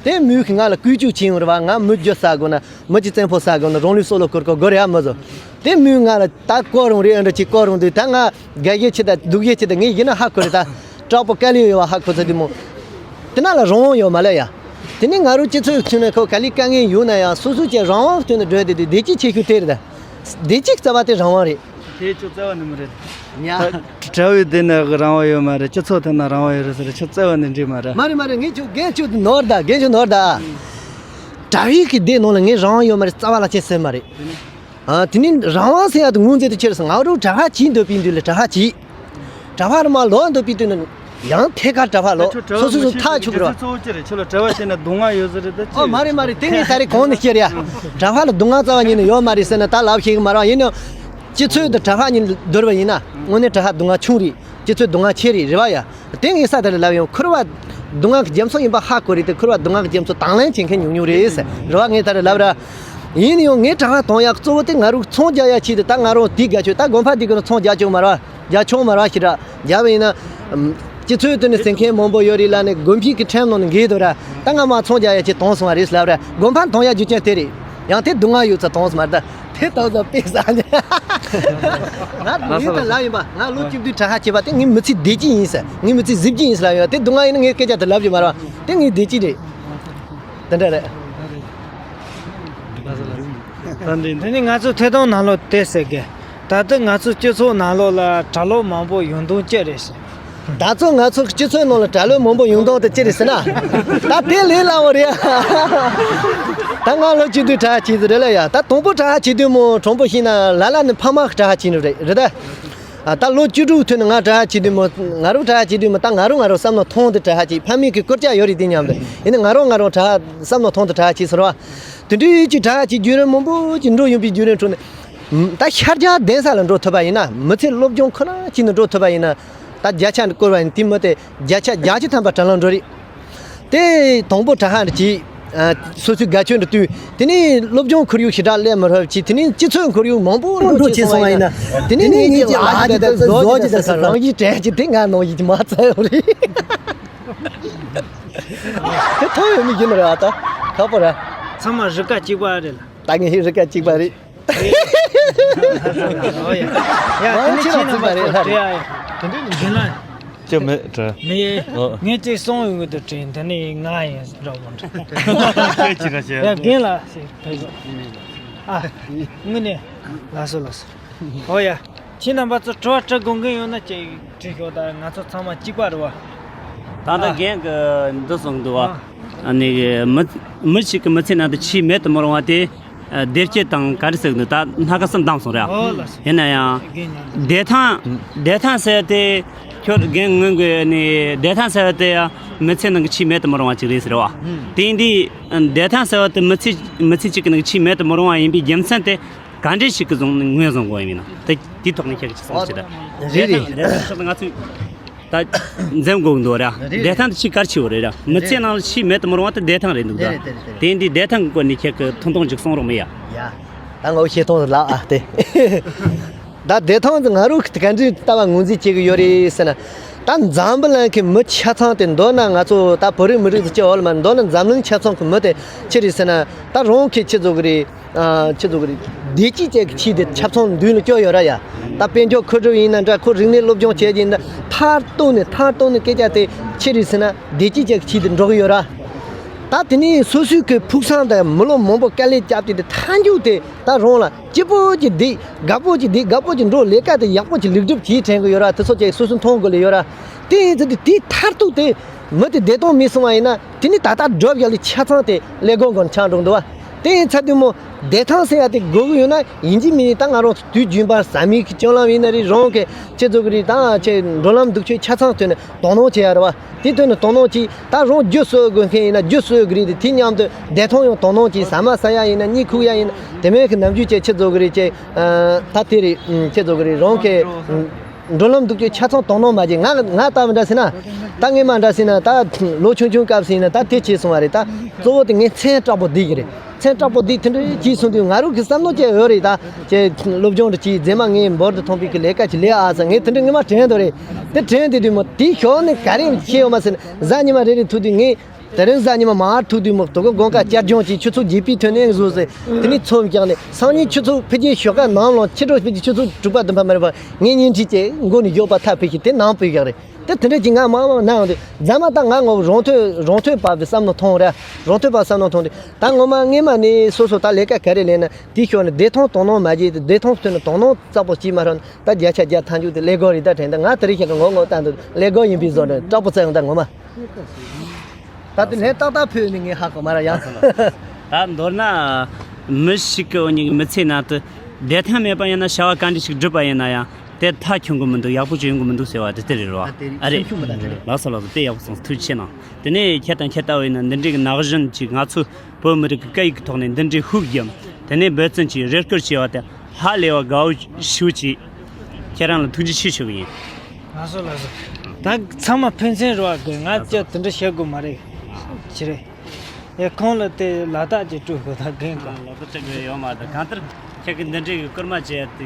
དེ་མོས་གི་ང་ལ་བཀོལ་སྤྱོད་བྱེད་ཡོང་རེད་བ། ང་མི་རྒྱུ་ཟ་དགོས་ན་མི་གཅིག་བཙན་ཕོ་ཟ་དགོས་ན་རང་ལུས་སྲོག་ལ་བསྐུར་དགོས་དགོས་རེད་ཨ་མི་ཚོ། དེ་མོས་ང་ལ་ད་བཀོལ་རུང་རེད་ཨ་འདྲ་ཅིག་བཀོལ་རུང་དུས་ད་ང་དགའ་ཡས་ཆེ་ད་སྡུག་ཡས་ཆེ་ད་ངས་ཡིན་ན་ཧ་གོ་རེད་ད། དྲག་པོ་དཀའ་ལས་ཡོད་བ་ཧ་གོ་ཚ་དེ་མོ། དེ་ན་ལ་རང་དབང་ཡོད་མ་ལས་ཡ། དེ་ནས་ང་རང་སྤྱི་ཚོགས་ཀྱི་ཁྲོད་ནས་ཁོ་ག་ལས་དཀའ་ངལ་ཡོད་ན་ཡང་སོ་སོ་ཀྱི་རང་དབང་ཐོག་ནས་བགྲོད་དེ་དེ་བདེ་སྐྱིད་ཆེ་ཤོས་དེ་རེད་ད། བདེ་སྐྱིད་རྩ་བ་དེ་རང་དབང་རེད། དེ་ཁྱོད་རྩ་བ་ནས་མི་རེད། ཉ། གྲྭ་བའི་སྡེ་ནས་རང་དབང་ཡོད་མ་རེད། སྤྱི་ཚོགས་ཐོག་ན་རང་དབང་ཡོད་རེད་ཟེར་ཁྱོད་རྩ་བ་ནས་འགྲིག་མ་རེད། མ་རེད་མ་རེད། ངས་ཁྱོད་རྒན་ཁྱོད་ནོར་ད་རྒན་ཁྱོད་ནོར་ད། གྲྭ་བའི་གི་སྡེ་ནང་ལ་ངས་རང་དབང་ཡོད་མ་རེད། རྩ་བ་ལ་ཁྱེད་ཟེར་མ་རེད། ཨ་དེ་ནི་རང་དབང་ཟེར་ཡ་དེ་ངོས་འཛིན་དུ་ཁྱེར་སོང་། ང་རང་གྲྭ་པ་བྱེད་འདོད་པའི་དུས་ལ་གྲྭ་པ་བྱེད། གྲྭ་པ་རུ་མ་ལོག་འདོད་པའི་དུས་ན་ཡང་ཐད་ཀར་གྲྭ་པ་ལོག་སོ་སོ་སོ་ཐག་ཆོད་གི་རེད། གཙོ་བོ་ཅི་རེད། ཁྱོད་ལ་གྲྭ་པ་བྱས་ན་སྡུག་བསྔལ་ཡོད་ཟེར་རེད་ད། ཨོ་མ་རེད་མ་རེད། དེ་ངས་ད་རེས་གོང་ནས་བཤད་ཡ། གྲྭ་པ་ལ་སྡུག་བསྔལ་རྩ་བ་ཉིད་ནས་ཡོད་མ་རེད་ཟེར་ན་ད་ལབ་ཤེས་གི་མ་རེད། ཡིན་ནའང་ སྤྱི་ཚོགས་དང་གྲྭ་པ་གཉིས་བསྡུར་བ་ཡིན་ན་དངོས་གནས་གྲྭ་པ་སྡུག་བསྔལ་ཆུང་རེད། སྤྱི་ཚོགས་སྡུག་བསྔལ་ཆེ་རེད། རེད་བ་ཡ། དེ་ངས་ས་དེ་ལ་ལབ་ཡོང་། འཁོར་བ་སྡུག་བསྔལ་གྱི་རྒྱ་མཚོ་ཡིན་པ་ཧ་གོ་རེད་དེ། འཁོར་བ་སྡུག་བསྔལ་གྱི་རྒྱ་མཚོ་དང་ལེན་བྱེད་མཁན་ཉུང་ཉུང་རེད་ཟེར། རེད་བ། ངས་ད་རེ་ལབ་ར། ཡིན་ཡང་ངས་གྲྭ་པ་གཏོང་ཡག་གཙོ་བོ་དེ་ང་རང་ཚོང་རྒྱག་ཡག་ཆེད་དུ། ད་ང་རང་དེ་དགའ་ཆོག་ད་དགོན་པ་དེ་གི་ཚོང་རྒྱག་ཆོག་མ་རེད་བ། རྒྱག་ཆོག་མ་རེད་བ་ཞེ་དྲག་རྒྱག་པ་ཡིན་ན། སྤྱི་ཚོགས་དེ་ནས་ཟེར་མཁན་མང་པོ་ཡོད་རེད་ལ་ནི་དགོན་པའི་གི་ཁྲིམས་ནང་ནས་འགལ་འདུག་ར། ད་ང་མ་ཚོང་རྒྱག་ཡག་ཆེད་གཏོང་སོང་བ་རེད་ལབ་ར། དགོན་པ་གཏོང་ཡག་རྒྱུ་རྐྱེན་དེ་རེད། ཡང་དེ་སྡུག་བསྔལ་ཡོད་ཚད་གཏོང་སོང་མ་རེད། ད་དེ་ཏོག་ཙམ་དཔེ་བསགས་ནས། ང་ངས་ད་ལབ་ཡིན་པ། ང་ལོ་བཅུ་བདུན་གྲྭ་པ་བྱས་པ་དེ་ངའི་མི་ཚེ་བདེ་སྐྱིད་ཡིན་ཟེར། ངའི་མི་ཚེ་གཟི་བརྗིད་ཡིན་ཟེར་ལབ་ཡོད། དེ་སྡུག་བསྔལ་ཡིན་ན་ངས་སྐད་ཆ་དེ་ལབ་རྒྱུ་མ་རེད་བ། དེ་ངའི་བདེ་སྐྱིད་རེད། དེ་འདྲ་རེད། ད་འདི་འདི་ནི་ང་ཚོ་ཐད་གཏོང་ནང་ལོགས་དེ་ཟེར་གི། ད་ལྟ་ང་ཚོ་སྤྱི་ཚོགས་ནང་ལོགས་ལ་གྲྭ་ལོག་མང་པོ་ཡོང་དོན་ཅི་རེད་ཟེར། ད་ཚོ་ང་ཚོ་སྤྱི་ཚོགས་ནང་ལ་གྲྭ་ལོག་མང་པོ་ཡོང་དོན་དེ་ཅི་རེད་ཟེར་ན། ད་དེ་ལས་སླ་བོ་རེད། ད་ང་ལོ་བཅུ་བདུན་གྲྭ་པ་བྱས་ཟིན་རེད་ལ་ཡ། ད་དང་པོ་གྲྭ་པ་བྱེད་དུས་མོ་དྲང་པོ་བཤད་ན་ལ་ལ་ནི་ཕ་མ་གྲྭ་པ་བྱས་ནི་རེད། རེད་ད། ཨ། ད་ལོ་བཅུ་དྲུག་ཐོན་ནས་ང་གྲྭ་པ་བྱེད་དུས་མོ། ང་རང་གྲྭ་པ་བྱེད་དུས་མོ། ད་ང་རང་ང་རང་བསམ་བློ་ཐོངས་ཏེ་གྲྭ་པ་བྱེད། ཕ་མའི་གི་སྐུལ་ལྕག་ཡོད་རེད་དེ་མཉམ་དུ། ཡིན་ནའི་ང་རང་ང་རང་གྲྭ་པ་བསམ་བློ་ཐོངས་ཏེ་གྲྭ་པ་བྱེད་ཟེར་བ། དེ་འདྲའི་ཅིག་གྲྭ་པ་བྱེད་རྒྱུན་རིང་མང་པོ་ཅིག་འགྲོ་ཡོང་པའི་རྒྱུན་རིང་ཁྲོད་ནས། ད་ཤར་རྒྱག་གདན་ས་ལ་འགྲོ་ཐུབ་པ་ཡིན་ན། མི་ཚེ་སློབ་སྦྱོང་ཁོ་ན་བྱས་ནས་འགྲོ་ཐུབ་པ་ཡིན་ན། ད་བརྒྱ་ཆ་བསྐོར་བ་ཡིན། དེ་མི་དེ་བརྒྱ་ཆ་བརྒྱད་ཅུ་ཐམ་པ་དྲ་ལམ་འགྲོ་རེད། དེ་དང་པོ་གྲྭ་པ་འདྲ་གྱིས། ཨ། སོ་སོའི་དགའ་སྐྱོ་འདྲ་བཏུས། དེ་ནས་སློབ་སྦྱོང་ཁོར་ཡུག་ཞེ་དྲག་སླེབས་མི་ཐུབ་ཅིག་དེ་ནས་སྤྱི་ཚོགས་ཁོར་ཡུག་མང་པོ་འགྲོ་འགྲོ་བྱས་སོང་བ་ཡིན་ན། དེ་ནས་ངེད་ཀྱི་ལག་གི་ད་བཟོ་གི་ད་ཟེར། རང་གིས་དྲན་གྱི་དེ་ང་ནང་བཞིན་མ་ཚད་ཡོད་རེད། དེ་མཐོང་ཡོད་མི་ཡིན་རེད་ཨ། ད་ཁག་པོ་རེད། ཚང་མ་རིགས་ཀ་གཅིག་པ་རེད་ལ། ད་ངས་རིགས་ཀ་གཅིག་པ་རེད། ཨོ་ཡ། ཡ། དེ་ནས་ཁྱེད་རང་ཚོ་མ་རེད་ལ། རེད་ཨ། ཡ། དེ་འདྲ་ཡིན་ན། ཅི་མེད་དྲ། མེད། ཨོ། ངས་ཅིག་གསུང་ཡོང་གི་འདུག་དྲན། དེ་ནས་ང་ཡིན་འདྲ་པོ་འདྲ། ཁྱེད་ཅི་ར་བྱས། ཡ། རྒན་ལགས་ཞེས་ཕེབས་སོང་། ཨ། དངོས་གནས། ལགས་སོ་ལགས་སོ། ཨོ་ཡ། ཁྱེད་རྣམ་པ་ཚོ་དྲི་བ་དྲི་དགོས་མཁན་ཡོད་ན་ཅིག་དྲིས་ཤོག་ད་ང་ཚོ་ཚང་མ་གཅིག་པ་རེད་བ། ད་ལྟ། ཨ། རྒན་གྱིས་འདི་གསུངས་འདུག་བ། ཨ། ཨ་ནི་མི་མི་ཞིག་གི་མི་ཚེ་ནང་དུ་ཆེས་མེད་དུ་མི་རུང་བ་དེ། ཨ། བདེ་སྐྱིད་དང་ག་རེ་ཟེར་གི་འདུག་ད་སྣ་ཁ་གསུམ་བདམས་སོང་ར། ཨོ་ལགས་སོ། ཡིན་ན་ཡང་། རྒན་ཉམས་། བདེ་ཐང་། བདེ་ཐང་ཟེར་དེ། ཁྱོད་རྒན་སྔོན་གྱི་ནི་བདེ་ཐང་ཟེར་བ་དེ་ཡང་མི་ཚེ་ནང་གི་ཆེས་མེད་དུ་མི་རུང་བ་ཅིག་རེད་ཟེར་བ། ཨུམ། དེ་ཡིན་དུས་བདེ་ཐང་ཟེར་བ་དེ་མི་ཚེ་མི་ཚེ་གཅིག་གི་ནང་གི་ཆེས་མེད་དུ་མི་རུང་བ་ཡིན་པའི་རྒྱུ་མཚན་དེ་ག་འདྲ་ཞིག་གིས་བཟུང་ངོས་བཟུང་དགོས་ཡིན་མིན་ན། དེ་དེའི་ཐོག་ནས་ཁྱེད་ཀྱིས་གསུངས་ཅི་ད། རེད་རེད། བདེ་ཐང་བདེ་ཐང་ཕྱོགས་ང་ཚོས་ད་འཛེམ་དགོས་འདུག་ར། རེད་རེད། བདེ་ཐང་དེ་ཆེས་གལ་ཆེ་བོ་རེད་ར། མི་ཚེ་རེད། ནང་ལ་ཆེས་མེད་དུ་མི་རུང་བ་དེ་བདེ་ཐང་རེད་འདུག་ད། རེད་རེད་རེད་རེད། དེ་ཡིན་དུས་བདེ་ཐང་གི་སྐོར་ནས་ཁྱེད་ཀྱིས་ཐུང་ཐུང་ཅིག་གསུང་རོགས་མི་ཡ། ཡ། ད་ངའི་བཤད་སྟངས་ལགས་ཨ་དེ། ད་བདེ་ཐང་དེ་ང་རང་གིས་ག་འདྲའི་ལྟ་བ་ངོས་འཛིན་བྱེད་ཀྱི་ཡོད་རེད་ཟེར་ན། ད་འཛམ་བུ་གླིང་གི་མི་ཆ་ཚང་དེ། མདོར་ན་ང་ཚོ་ད་བོད་རིགས་མི་རིགས་ཟེར་གྱི་ཡོད་མ་རེད། མདོར་ན་འཛམ་གླིང་ཆ་ཚང་གི་མི་དེ་ཅི་རེད་ཟེར་ན། ད་རང་གིས་ཆི་བཟོ་གི་རེད། ཨ། ཆི་བཟོ་གི་རེད། བདེ་སྐྱིད་ཅན་གྱི་ཆེད་དུ་ཆབ་ཚང་མདུན་ལ་བསྐྱོད་ཡོད་ར་ཡ། ད་དཔལ་འབྱོར་མཁོ་སྒྲུབ་ཡིན་ན་འདྲ། ཁོ་རིག་གནས་སློབ་སྦྱོང་བྱས་ཀྱི་ཡིན་ན། མཐར་གཏུགས་ནས་མཐར་གཏུགས་ནས་སྐད་ཆ་དེ་ཅི་རེད་ཟེར་ན། བདེ་སྐྱིད་ཅན་གྱི་ཆེད་དུ་འགྲོ་གི་ཡོད་ར། ད་དེ་ནས་སོ་སོའི་གི་ཕུགས་བསམ་དང་མི་ལོ་མང་པོ་དཀའ་ལས་བརྒྱབ་སྟེ། དེ་མཐའ་མཇུག་དེ་ད་རང་ལ་སྐྱིད་པོ་ཅིག་བསྡད། དགའ་པོ་ཅིག་བསྡད། དགའ་པོ་ཅིག་འགྲོ། ལས་ཀ་དེ་ཡག་པོ་ཅིག་ལེགས་གྲུབ་ཅིག་དྲན་གི་ཡོད་ར། དེ་ཚོ་ཅིག་སོ་སོས་མཐོང་དགོས་ལེ་ཡོད་ར། དེ་ཡིན་ཚེ་དེ་དེའི་མཐར་ཐུག་དེ་མི་དེ་བདེ་ཐང་མེད་སོང་བ་ཡིན་ན། དེ་ནི་ད་ལྟ་འགྲོ་བཞག་ལས་ཆ་ཚང་དེ་ཀླད་ཀོར་སྒང་ཆགས་འགྲོ་འདུག་བ། དེ་ཡིན་ཚེ་དེ་མོ་བདེ་ཐང་ཟེར་ཡ་དེ་དགོས་གི་ཡོད་ན། ཡིན་གཅིག་མིན་གཅིག་ད་ང་རང་ཚོ་དུས་རྒྱུན་པར་ཟ་མའི་གི་སྤྱོད་ལམ་ཡིན་ན་རེད། རང་གི་ཆི་བཟོ་གི་རེད། ད་ཆི་འགྲོ་ལམ་འདུག་སྤྱོད་ཆ་ཚང་ཐོག་ནས་དོ་སྣང་བྱེད་ཡ་རེད་བ། དེ་ཐོག་ནས་དོ་སྣང་གྱིས། ད་རང་རྒྱུ་གསོ་དགོས་མཁན་ཡིན་ན་རྒྱུ་གསོ་གི་རེད་དེ། དེ་མཉམ་དུ་བདེ་ཐང་ཡང་དོ་སྣང་གྱིས། ཟ་མ་ཟ་ཡ་ཡིན་ན། གཉིད་ཁུག་ཡ་ཡིན་ན། དེ་མིན་གྱི་ནམ་རྒྱུན་ཅིག་ཆི་བཟོ་གི་རེད་ཅིག་ཨ། ད་དེ་རེད། ཨ། ཆི་བཟོ་གི་རེད། རང་གི་འགྲོ་ལམ་འདུག་སྤྱོད་ཆ་ཚང་དོ་སྣང་མ་བྱེད། ང་ང་ལྟ་བུ་འདྲ་ཟེར་ན། ད་སྔོན་མ་འདྲ་ཟེར་ན། ད་ལོ་ཆུང་ཆུང་སྐབས་ཟེར་ན་ད་དེ་བྱས་སོང་བ་རེད། ད་གཙོ་བོ་དེ་ངའི་མཚན་དྲག་པོ་བསྡད་ཀྱི་རེད། མཚན་དྲག་པོ་བསྡད། དེ་འདྲ་བྱས་སོང་དུས་ང་རང་གི་བསམ་བློ་ཅིག་ཡོད་རེད། ད་ཅིག་སློབ་སྦྱོང་འདྲ་བྱས། རྗེས་མ་ངས་འབུར་དུ་ཐོན་པའི་གི་ལས་ཀ་ཅིག་ལས་ཨ་ཟེར། ངས་དེ་འདྲ་སྔོན་མ་དྲན་འདུག་རེད། དེ་དྲན་དེ་དུས་མོ་དེའི་ཞོར་ནས་ག་རེ་བྱས་ཡོད་མ་ཟེར་ན། གཟའ་ཉི་མ་རེ་རེ་ཐུག་དུས། ངས་དེ་རིང་གཟའ་ཉི་མ་མར་ཐུག་དུས་མོ་དོ་གོ་དགོང་ཁ་བསྐྱར་སྦྱོང་གྱིས་ཆུ་ཚོད་བརྒྱད་པའི་ཐོན་ནས་བཟོས་ཟེར། དེ་ནས་ཚོམས་བཞག་ནས། སང་ཉིན་ཆུ་ཚོད་ཕལ་ཆེར་ཞོགས་ཀ་ནམ་ལངས། ཕྱི་དྲོ་ཕལ་ཆེར་ཆུ་ཚོད་དྲུག་པ་བདུན་པ་མ་རེད་པ། ངའི་བརྙན་འཕྲིན་ཅིག་མགོ་ནས་མགྱོགས་པ་ཐག་ཕུད་ཤིག་དེ་ནང་ཕུད་བཞག་རེད། དེ་དེ་འདྲ་ཅིག་ང་མང་མང་གནང་འདུག། མཛའ་མ་ད་ང་ངོ་རང་ཐོས་རང་ཐོས་པ་བའི་བསམ་བློ་ཐོངས་ར། རང་ཐོས་པ་བསམ་བློ་ཐོངས་ཏེ། ད་ངོ་མ་སྔོན་མ་ནས་སོ་སོ་ད་ལས་ཀ་ག་རེ་ལས་ན། དེའི་ཞོར་ནས་བདེ་ཐང་དོ་སྣང་མ་བྱས་ཏེ། བདེ་ཐང་ཐོག་ནས་དོ་སྣང་ཙག་པོ་བྱས་མ་ཐུབ་ན། ད་བརྒྱ་ཆ་བརྒྱ་མཐའ་མཇུག་དེ་ཀླད་ཀོར་རེད། ད་དྲན། ད་ང་དེ་རིང་ཁྱེད་ཀྱི་ངོ་ངོ་ལྟ་འདུག། ཀླད་ཀོར་ཡིན་པའི་བཟོ་འདྲ་སྐྲག་པོ་ཙམ་ཡང་ད་ངོ་མ། ད་དེ་ལན་ཏག་ཏག་ཕུལ་ནས་ངས་ཧ་གོ་མ་ར་ཡང་། ད་མདོར་ན་མི་ཞིག་གི་འོ་ཉིད་ཀྱི་མི་ཚེ་ནང་དུ་བདེ་ཐང་མེད་པ་ཡིན་ན། བྱ་བ་ག་འདྲ་ཞིག་བསྒྲུབས་པ་ཡིན་ན་ཡང་དེ་མཐའ་འཁྱོངས་གི་མི་འདུག། ཡག་པོ་ཅིག་ཡོང་གི་མི་འདུག་ཟེར་བ་དེ་དེ་རེད་རོ། ཨ། དེ་རེད། ཨ་རེད། སེམས་ཤུགས་མི་འདང་རེད། ལགས་སོ་ལགས་སོ། དཔེ་ཡག་པོ་གསུངས། ཐུགས་རྗེ་ཆེ་གནང་། དེ་ནས་ཁྱེད་དང་ཁྱེད་ལྟ་བུ་ཡིན་ན་འདི་འདྲའི་གི་ན་གཞོན་ཅིག་ང་ཚོ་བོད་མི་རིགས་ཀྱི་སྐད་ཡིག་གི་ཐོག་ནས་འདི་འདྲའི་ཤུགས་རྒྱབ། དེ་ནས་འབད་བརྩོན་གྱིས་རེ་སྐུལ་བྱས་པ་དེ། ཧ་ལས་པ་དགའ་བོ་ཞེ་པོ་ཅིག་ཁྱེད་རང་ལ་ཐུགས་རྗེ་ཆེ་ཞུ་གི་ཡིན། ལགས་སོ་ལགས་སོ། ད་ཚང་མ་ཕན་ཚུན་རེད་བ། དགེ་ང་ལགས་སོ། ཅག་དེ་འདྲ་བཤད་དགོས་མ་རེད། ཅི་རེད། ཡ་ཁོང་ལ་དེ་ལ་དྭགས་ཀྱི་སྤྲོད་དགོས། ད་རྒན་གོ། ལ་དྭགས་སྤྲོད་དགོས་ཡོད་མ་རེད། གང་ལྟར་ཁྱེད་ཀྱི་འདི་འདྲའི་གི་སྐར་མ་བྱས་ཏེ་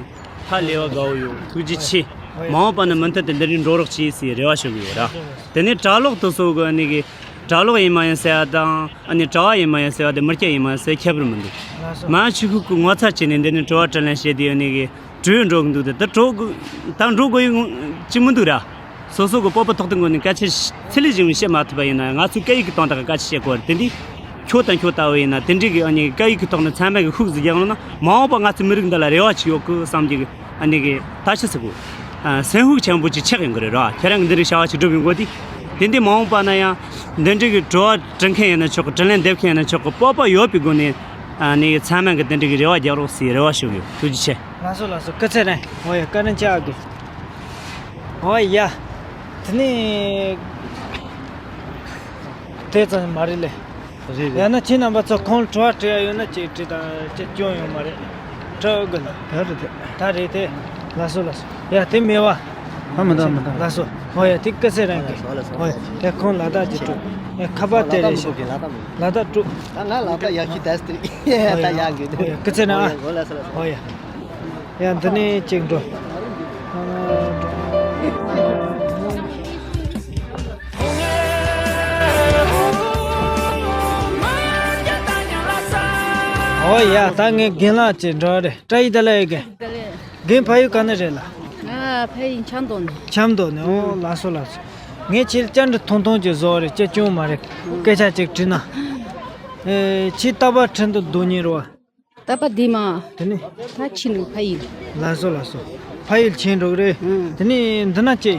ཧ་ལས་པ་དགའ་བོ་ཡོད། ཐུགས་རྗེ་ཆེ། ཨོ་ཡ། མ་འོངས་པ་ན་མུ་མཐུད་དུ་འདི་འདྲའི་འགྲོ་རོགས་བྱེད་ཟེར་རེ་བ་ཞུ་གི་ཡོད་ར། དེ་ནས་གྲྭ་ལོག་དེ་ཚོ་གི་ཨ་ནི་གི་གྲྭ་ལོག་ཡིན་མ་ཡིན་ཟེར་བ་དང་། ཨ་ནི་གྲྭ་བ་ཡིན་མ་ཡིན་ཟེར་བ་དེ་མི་སྐྱ་ཡིན་མ་ཡིན་ཟེར་ཁྱད་པར་མི་འདུག་ལགས་སོ། མ་ཆུ་ཁུག་གི་ངོ་ཚ་བྱས་ནས་འདི་ནས་དྲི་བ་དྲིས་ལན་བྱས་དུས་ཨ་ནི་གི་བྲོས་འགྲོ་གི་འདུག་དེ་ད་འགྲོ་དགོས། ད་འགྲོ་དགོས་ཡོད་ཅིག་མི་འདུག་ར། སོ་སོ་གི་སྤོབས་པ་ཐོག་ཏུ་འགོ་ནས་སྐད་ཆ་ཚིག་ལེ་ཞིག་བཤད་མ་ཐུབ་པ་ཡིན་ན། ང་ཚོའི་སྐད་ཡིག་གི་སྟེང་དག་གི་སྐད་ཆ་བཤད་དགོས་རེད། དེ་འདི་ཁྱོད་དང་ཁྱོད་ལྟ་བུ་ཡིན་ན་དེ་འདྲའི་གི་ཨ་ནི་སྐད་ཡིག་གི་ཐོག་ནས་ཚང་མས་གི་ཤུགས་ཟིག་རྒྱག་ཡོང་ན། མ་འོངས་པ་ང་ཚོའི་མི་རིགས་འདི་ལ་རེ་བ་ཅིག་ཡོད་གི་བསམ་གྱི་གི་ཨ་ནི་གི་ད་ཆི་ཟེར་གོ། ཨ། སེམས་ཤུགས་ཆེན་པོ་ཅིག་ཆགས་ཡོང་གི་རེད་ར། ཁྱེད་རང་གི་འདི་འདྲའི་བྱ་བ་ཅིག་སྒྲུབ་ཡོང་གོ་དེ། དེ་འདི་མ་འོངས་པ་ན་ཡང་འདི་འདྲའི་གི་དྲི་བ་དྲི་མཁན་ཡིན་ན་ཆོག་གི། དྲིས་ལན་འདེབས་མཁན་ཡིན་ན་ཆོག་གི། སྤོབས་པ་ཡོད་པའི་སྒོ་ནས་ཨ་ནི་ཚང་མས་གི་དེ་འདྲའི་གི་རེ་བ་རྒྱག་རོགས་ཟེར་རེ་བ་ཞུ་གི་ཡོད། ཐུགས་རྗེ་ཆེ། ལགས་སོ་ལགས་སོ། སྐུ་ཚེ་རིང་། ཨོ་ཡ། བཀའ་དྲིན་ཆེ་ཨ་དགེ། ཨོ་ཡ། དེ་ནི་དེ་ཙམ་མ་རེད་ལེ། རེད་རེད། ཡང་ན་ཁྱེད་རྣམ་པ་ཚོ་ཁོང་ལ་དྲི་བ་དྲི་ཡ་ཡོད་ན་ཅིག་དྲིས་དང་། ཅིག་སྐྱོན་ཡོད་མ་རེད། དྲི་དགོས་ན། ད་རེད་དེ། ད་རེད་དེ། ལགས་སོ་ལགས་སོ། ཡ་དེ་མེད་བ། ཨ་མི་འདུག་མི་འདུག་ལགས་སོ། ཨོ་ཡ། དེ་སྐུ་ཚེ་རིང་གི། ཨོ་ཡ། དེ་ཁོང་ལ་དྭགས་ཀྱི་སྤྲོད། ཡ་ཁ་པར་དེ་རེད་ཤག་ལ་དྭགས་ལ་དྭགས་སྤྲོད། ད་ང་ལ་དྭགས་ཡག་ཤོས་ད་སྟེ། ད་ཡག་གི་འདུག་ཨོ་ཡ། སྐུ་ཚེ་རིང་ཨ། ཨོ་ཡ། ཡ་འདི་ནས་གཅིག་འགྲོ། ཨོ་ཡ། ད་ངས་རྒན་ལགས་ཅིག་འགྲོ་རེད། བཀྲ་ཤིས་བདེ་ལེགས་རྒན། བདེ་ལེགས། རྒན་ཕ་ཡུལ་ག་ནས་རེད་ལགས། ང་ཕ་ཡུལ་ཆབ་མདོ་ནས། ཆབ་མདོ་ནས། ཨོ་ལགས་སོ་ལགས་སོ། ངས་ཁྱེད་ལ་བཅར་འདྲི་ཐུང་ཐུང་ཅིག་བཟོ་རེད། སྐྱིད་སྐྱོ་མ་རེད། སྐད་ཆ་ཅིག་དྲིས་ན། ཨེ། ཁྱེད་རྟག་པར་ཁྲིན་ཏུ་སྡོད་མཁན་རེད་བ། རྟག་པར་བསྡད་མ། དེ་ནས། ད་ཕྱིན་ནས་ཕ་ཡུལ། ལགས་སོ་ལགས་སོ། ཕ་ཡུལ་ཕྱིན་འགྲོ་གི་རེད། ཨང་། དེ་ནས་འདི་ན་ཅི།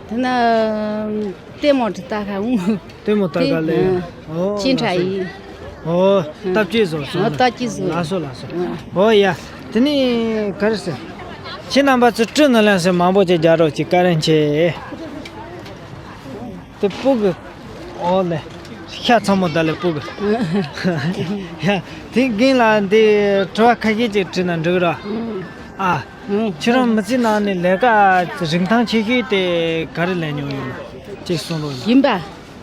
འདི་ན་ལྟད་མོ་འདི་ལྟ་ག་འོང་། ལྟད་མོ་ལྟ་ག་ལེ། ཨང་། ཨོ་ཅི་ལགས་འདྲ་སོ། ཡིན། ཨོ། ཨང་། སྟབས་ཅིག་བཟོ་སོང་། ཨོ་སྟབས་ཅིག་བཟོ། ལགས་སོ་ལགས་སོ། ཨང་། ཨོ་ཡ། དེ་ནས་ག་རེ་ཟེར། ཁྱེད་རྣམ་པ་ཚོ་བཀྲ་ཤིས་བདེ་ལེགས་ཟེར་མང་པོ་ཅིག་རྒྱག་རོགས་གྱིས། བཀའ་དྲིན་ཆེ། དེ་སྤུ་གུ། ཨོ་ལེ། ཤ་ཚ་མོ་ད་ལེ་སྤུ་གུ། ཡ། དེ་རྒན་ལགས་འདི་དྲི་བ་ཁ་ཤས་ཅིག་དྲིས་ན་འགྲིག་ར། ཨ། ཁྱེད་རང་མི་ཚེ་ནང་ནས་ལས་ཀ་རིན་ཐང་ཆེ་ཤོས་དེ་ག་རེ་ལས་མྱོང་ཡོད་ན་ཅིག་གསུང་རོགས་གནང་། ཞིམ་པ།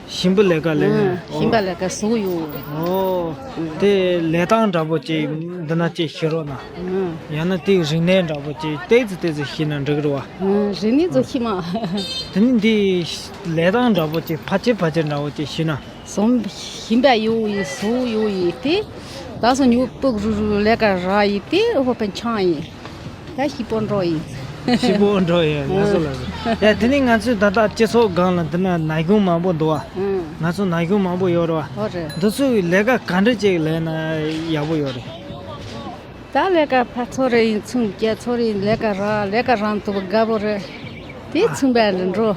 ཞིམ་པོ་ལས་ཀ་ལས་ཨང་། ཞིམ་པ་ལས་ཀ་བཟོ་ཡོད། ཨོ། དེ་ལས་སྟངས་འདྲ་པོ་ཅིག་འདི་ན་ཅིག་ཤེས་རོགས་གནང་། ཨང་། ཡང་ན་དེའི་རིག་གནས་འདྲ་པོ་ཅིག་ཏོག་ཙམ་ཏོག་ཙམ་ཤེས་ན་འགྲིག་རེད་བ། ཨང་། རིག་གནས་ཚོ་ཤེས་མ། དེ་ནི་འདི་ལས་སྟངས་འདྲ་པོ་ཅིག་ཕལ་ཆེར་ཕལ་ཆེར་འདྲ་པོ་ཅིག་ཤེས་ན། བཟོ་ཞིམ་པ་ཡོད་ཡིན། བཟོ་ཡོད་ཡིན་དེ། ད་སོ་ཉུ་སྤུ་གུ་རུ་རུ་ལས་ཀ་རག་ཡིན་དེ། ཨོ་ཧོ་པན་ཆང་ཡིན། ད་ཞིག་པོ་འགྲོ་ཡིན། ཞིག་པོ་འགྲོ་ཡིན། ལགས་སོ་ལགས་སོ། ཡ་དེ་ནི་ང་ཚོའི་ད་ལྟ་སྤྱི་ཚོགས་སྒང་ལ་འདི་ན་ན་གཞོན་མང་པོ་འདུག་བ། ཨང་། ང་ཚོ་ན་གཞོན་མང་པོ་ཡོད་རེད་བ། ཨོ་རེད། འདི་ཚོས་ལས་ཀ་ག་འདྲ་ཅིག་ལས་ན་ཡག་པོ་ཡོད་རེད། ད་ལས་ཀ་ཕར་ཚོ་རེ་ཡིན་ཚུན་རྒྱ་ཚོ་རེ་ཡིན་ལས་ཀ་རག་ལས་ཀ་རག་ཐུབ་དགའ་པོ་རེད། དེ་ཚུན་པ་རེ་འགྲོ།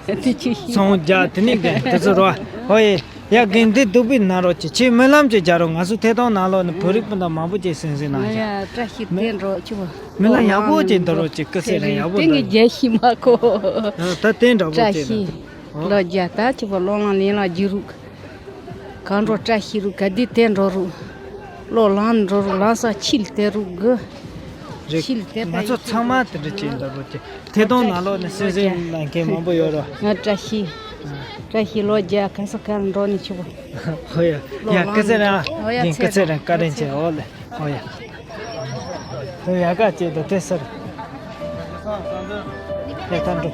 དེ་ཆུ་ཤི། ཚོང་རྒྱག་དེ་ནི་རྒན་དེ་ཚོ་རེད་བ། ཧོ་ཡེ། ཡ་རྒན་འདི་སྡུག་པའི་ན་རོགས་ཀྱི་ཁྱེད་སྨོན་ལམ་ཅིག་རྒྱག་རོགས། ང་ཚོ་ཐད་གཏོང་ནང་ལོགས་ནས་བོད་རིགས་སྤུན་ཟླ་མང་པོ་ཅིག་གསན་གསན་གནང་ཡ། ཡ་བཀྲ་ཤིས་བདེ་འགྲོ་ཆུ་བོ། སྨོན་ལམ་ཡག་པོ་ཅིག་འདོན་རོགས་ཀྱི་སྐུ་ཚེ་རིང་ཡག་པོ་འདོན། དེ་ངས་རྒྱལ་ཤི་མ་གོ། ད་དེ་འདྲ་པོ་བཀྲ་ཅིག་ཤིས་ལོ་བརྒྱ་ད་ཆུ་བོ་ལོ་ལང་ལེན་ལ་རྒྱུ་རུག་གང་འགྲོ་བཀྲ་ཤིས་རུག་ག་དི་དེ་འགྲོ་རུག་ལོ་ལང་འགྲོ་རུག་ལང་ས་ཆིལ་དེ་རུག་གི། རེད། ཆིལ་དེ་ང་ཚོ་ཚང་མ་དེ་འདྲ་ཅིག་འདོན་རོགས་ཀྱི། ཐད་གཏོང་ནང་ལོགས་ནས་གསན་གསན་གནང་མཁན་མང་པོ་ཡོད་རེད། ང་བཀྲ་ཤིས། བཀྲ་ཤིས་ལོ་བརྒྱ་ག་ས་ག་ལ་འགྲོ་ནི་ཆུ་བོ། ཧོ་ཡ། ཡ་སྐུ་ཚེ་རིང་། ཨོ་ཡ། ཡིན་སྐུ་ཚེ་རིང་། བཀའ་དྲིན་ཆེ། ཨོ་ལེ། ཨོ་ཡ། དེ་ཡ་ག་ཅེ་དོ་དེ་སར། དེ་ཐང་འགྲོ།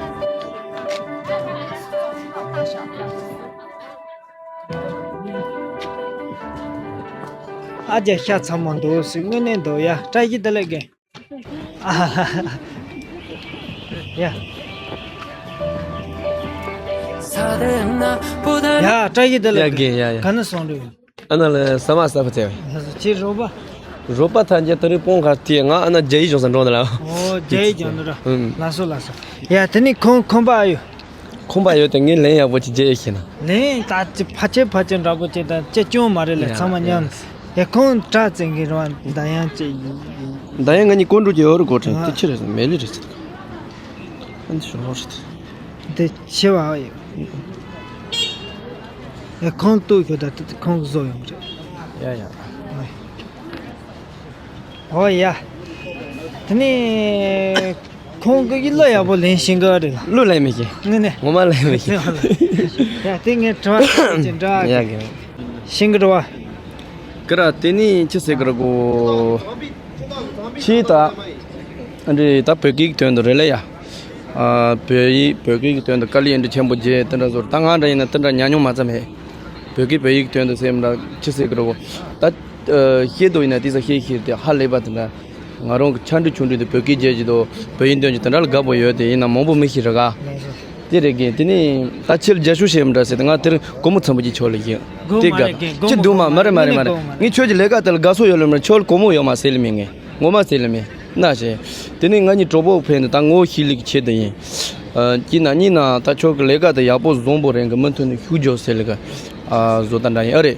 ཨ་ཅེ་ཤ་ཚ་མོ་འདུག་སི་དངོས་གནས་འདུག་ཡ། བཀྲ་ཤིས་བདེ་ལེགས་རྒན། ཡ། ཡ་བཀྲ་ཤིས་བདེ་ལེགས། ཡ་རྒན། ཡ་ཡ། ག་ནས་སོང་འདུག་ཨ་ན་ལ་ས་མ་ས་ཕ་ཚེ། ཁྱེད་རོགས་པ། རོགས་པ་ཐམས་ཅད་དེ་རིང་སྤོང་གར་དེ་ང་ཨ་ན་རྒྱ་ཡིག་སྦྱོང་ས་འགྲོ་ནི་ལ། ཨོ་རྒྱ་ཡིག་སྦྱོང་ནི་ར། ཨུམ། ལགས་སོ་ལགས་སོ། ཡ་དེ་ནི་ཁོང་ཁོམ་པ་ཨ་ཡོད། ཁོམ་པ་ཡོད་དེ་ངས་ལན་ཡག་པོ་ཅིག་རྒྱ་ཡིག་ཤེས་ན། ལན་ད་ཅི་ཕལ་ཆེར་ཕལ་ཆེར་འདྲ་པོ་ཅིག་དང་ཅི་སྐྱོན་མ་རེད་ལ། ཡ་ཚང་མ་ཡ། མཉམ། ཡ་ཁོང་དྲ་བཙན་གྱི་རང་ད་ཡང་ཅི་ཡིན། ད་ཡང་ང་གཉིས་ཀོན་ཀྲུག་ཅིག་ཡོད་རེད་གོ་དྲན། ཨ། དེ་ཆི་རེད་མེ་ལི་རེད་ཟེར། ཨ་འདི་ཞོ་རེད། འདི་ཆེ་བ་ཡོད། ཡ་ཁོང་ལྟོས་ཤོག་ད་ཁོང་བཟོ་ཡོང་གི་རེད། ཡ་ཡ། ཨ། ཨོ་ཡ། དེ་ནས་ཁོང་གིས་གླུ་ཡག་པོ་ལེན་ཤེས་ཀྱི་རེད་ལ། གླུ་ལེན་མི་ཤེས། ངས་ནས། ངོ་མ་ལེན་མི་ཤེས། ཡ་དེ་ངས་དྲི་བ་ཅིག་འདྲི། ཡ་གི། ཤེས་ཀྱི་རེད་བ། ཀི་ར་དེ་ནས་ཅི་ཟེར་གི་རེད་གོ། ཕྱིས་ད། འདི་ད་བོད་སྐད་ཀྱི་དོན་དུ་རེད་ལ་ཡ། ཨ། བོད་ཡིག་བོད་སྐད་ཀྱི་དོན་དུ་དཀའ་ལས་འདི་ཆེན་པོ་བརྒྱབ། དེ་འདྲ་བཟོ་ད་ང་འདྲ་ཡིན་ན་དེ་འདྲ་ཉམས་མྱོང་མ་ཙམ་མེད། བོད་སྐད་བོད་ཡིག་གི་དོན་དུ་སེམས་འདྲ་ཅི་ཟེར་གི་རེད་གོ། ད། ཨ། བཤད་དུ་ཡིན་ན་དེ་ས་བཤད་ཤེས་དེ་ཧ་ལས་པ་དེ་འདྲ། ང་རང་གི་ཆ་འགྲིག་ཆུང་འགྲིག་དེ་བོད་སྐད་བརྗོད་ཀྱི་འདུག་བོད་ཡིག་འདོན་གྱི་དེ་འདྲ་ལ་དགའ་པོ་ཡོད་དེ་ཡིན་ན་མང་པོ་མི་ཤེས་རེད་ག། དེ་རེད་གི། དེ་ནས་ད་ཁྱེད་ལ་རྒྱབ་སྐྱོར་བྱེད་མི་འདྲ་ཟེར་ཏེ་ང་དེར་སྒོར་མོ་ཚང་པོ་ཅིག་ཁྱོད་ལ་ཡིན། སྒོར་དེ་མོ་དགའ་རེད་གི། སྒོར་ཅི་མོ་འདུག་མ་མ་རེད་མ་རེད་མ་རེད། ངས་ཁྱོད་ཀྱི་ལས་ཀ་དེ་ལ་དགའ་ཚོར་ཡོད་ལ་མ་རེད། ཁྱོད་ལ་སྒོར་མོ་ཡོད་མ་ཟེར་ལ་མེད། ངས་ངོ་མ་ཟེར་ལ་མེད་ན་ཞེས། དེ་ནས་ང་གཉིས་གྲོགས་པོ་ཕན་དུ་ད་ངོ་ཤེས་ལུགས་ཀྱི་ཆེད་དུ་ཡིན། ཨ། སྐྱིད་ན་གཉིད་ན་ད་ཁྱོད་ཀྱི་ལས་ཀ་དེ་ཡག་པོ་བཟང་པོ་རེད་གི། མུ་མཐུད་ནས་ཤུགས་རྒྱོབ་ཟེར་ལ་གི། ཨ། བཟོ་ལྟ་འདྲ་ཡིན་ཨ་རེད།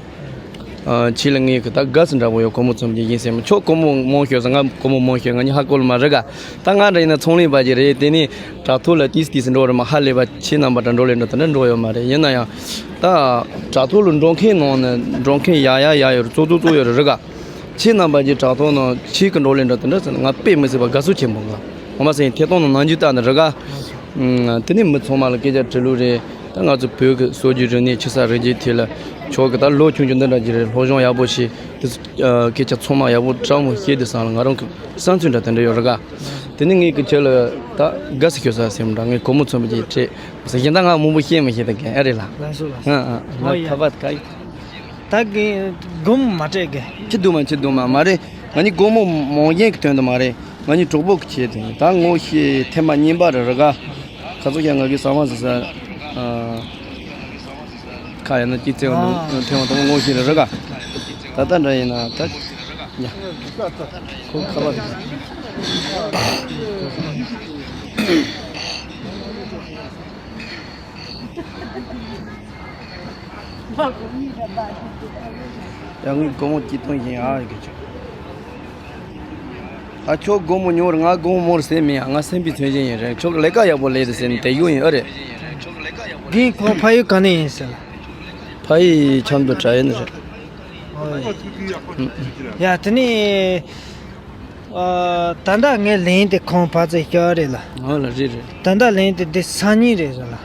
ཨ། ཁྱེད་ལ་ངས་གི་ད་དགའ་ས་འདྲ་པོ་ཡོད། སྒོར་མོ་ཚང་པོ་ཅིག་ཡིན་ཟེར་མ། ཁྱོད་སྒོར་མོ་མང་ཤོས་ཟེར། ང་སྒོར་མོ་མང་ཤོས། ང་གཉིས་ཧ་གོ་ལ་མ་རེད་ག། ད་ང་འདྲ་ཡིན་ན་ཚོང་ལས་པ་ཅིག་རེད། དེ་ནས་དྲ་ཐོག་ལ་ཏིས་ཏིས་འགྲོ་རེད་མ། ཧ་ལས་པ་ཁྱེད་རྣམ་པ་འདྲ་འགྲོ་ལས་འགྲོ་དེ་འདྲ་འགྲོ་ཡོད་མ་རེད། ཡིན་ན་ཡང་ད་དྲ་ཐོག་ལ་འགྲོ་མཁན་ནང་ནས་འགྲོ་མཁན་ཡག་ཡག་ཡག་ཡོད་རེད། ཙོག་ཙོག་ཙོག་ཡོད་རེད་རེད་ག། ཁྱེད་རྣམ་པ་ཀྱི་དྲ་ཐོག་ནང་ཁྱེད་ཀྱི་འགྲོ་ལས་འགྲོ་དེ་འདྲ་ཟེར་ན་ང་དཔེ་མི་སྲིད་པ་དགའ་ཚོར་ཆེན་པོ་འདུག་ངོ་མ་ཟེར་ཡིན་ཐད་གཏོང་ནང་ནང་རྒྱུ་ལྟ་ནི་རེད་ག། ཨ། དེ་ནས་མི་ཚང་མ་ལ་སྐད་ཆ་དྲི་ལུགས་རེད། ད་ང་ཚོ་བོད་ཀྱི་སྲོལ་རྒྱུན་རིག་གནས་ཆོས་ས་རིག་གཞུང་དེ་ལ་ཁྱོད་ཀྱི་ད་ལོ་ཆུང་ཆུང་འདི་འདྲ་ཅིག་རེད། སློབ་སྦྱོང་ཡག་པོ་བྱས། དེ་ཚོ་སྐད་ཆ་ཚང་མ་ཡག་པོ་དྲང་མོ་བཤད་དུས་སང་ལ་ང་རང་གི་བསམ་ཚུལ་འདྲ་དེ་འདྲ་ཡོད་རེད་ག། དེ་ནས་ངས་ཀྱི་ཁྱོད་ལ་ད་དགའ་ས་ཁྱོད་ས་སེམས་འདྲ། ངས་སྒོར་མོ་ཚང་པོ་ཅིག་སྤྲད་ཟེར་གཞན་དག་ང་མང་པོ་བཤད་མི་ཤེས། ད་གན་ཨ་རེད་ལ། ལགས་སོ་ལགས་སོ། ཨ་ཨ། ཨོ་ཡ། ཁ་པར་ག་ཡི། ད་གི་སྒོར་མོ་མ་སྤྲད་གི། ཅི་འདུག་མ་ཅི་འདུག་མ་མ་རེད། ང་གཉིས་སྒོར་མོ་མང་ཡན་གྱི་དོན་དུ་མ་རེད། ང་གཉིས་གྲོགས་པོ་གི་ཆེད་དུ་ཡིན། ད་ངོ་ཤེས་ཐེངས་མ་གཉིས་པ་རེད་རེད་ག། ཁ་སང་ཞག་ང་གི་ཟ་མ་ཟ་ས། ཨ། ཁ་ཡ་ན་ཅི་ཚེ་བ་ནང་ཐེངས་མ་དང་པོ་ངོ་ཤེས་རེད་རེད་ག། ད་ལྟ་འདྲ་ཡིན་ན་ད། ཡ། ཁོ་ཁ་པར། ཡང་ངས་སྒོར་མོ་གཅིག་སྟོན་བཞིན་ཨ་ཡི་གི་ཆོག་ད་ཁྱོད་སྒོར་མོ་ཉོ་ར་ང་སྒོར་མོ་མོར་ཟེར་མི་ཡ། ང་སེམས་པའི་མཚོན་བྱེད་ཡིན་རེད། ཁྱོད་ཀྱི་ལས་ཀ་ཡག་པོ་ལས་རེད་ཟེར་ནས་དེ་ཡོད་ཡིན་ཨ་རེད། རྒན་ཁོང་ཕ་ཡུལ་ག་ནས་ཡིན་ཟེར་ལ། ཕ་ཡུལ་ཆབ་མདོ་བྲག་ཡུལ་ནས་རེད། ཨོ་ཡ། དེ་ནས། ཨ། ད་ལྟ་ངའི་ལན་དེ་ཁོང་ཕར་ཚུར་བསྐྱལ་རེད་ལ། ཨོ་ལ་རེད་རེད། ད་ལྟ་ལན་དེ་འདི་སང་ཉིན་རེད་ཟེར་ལ།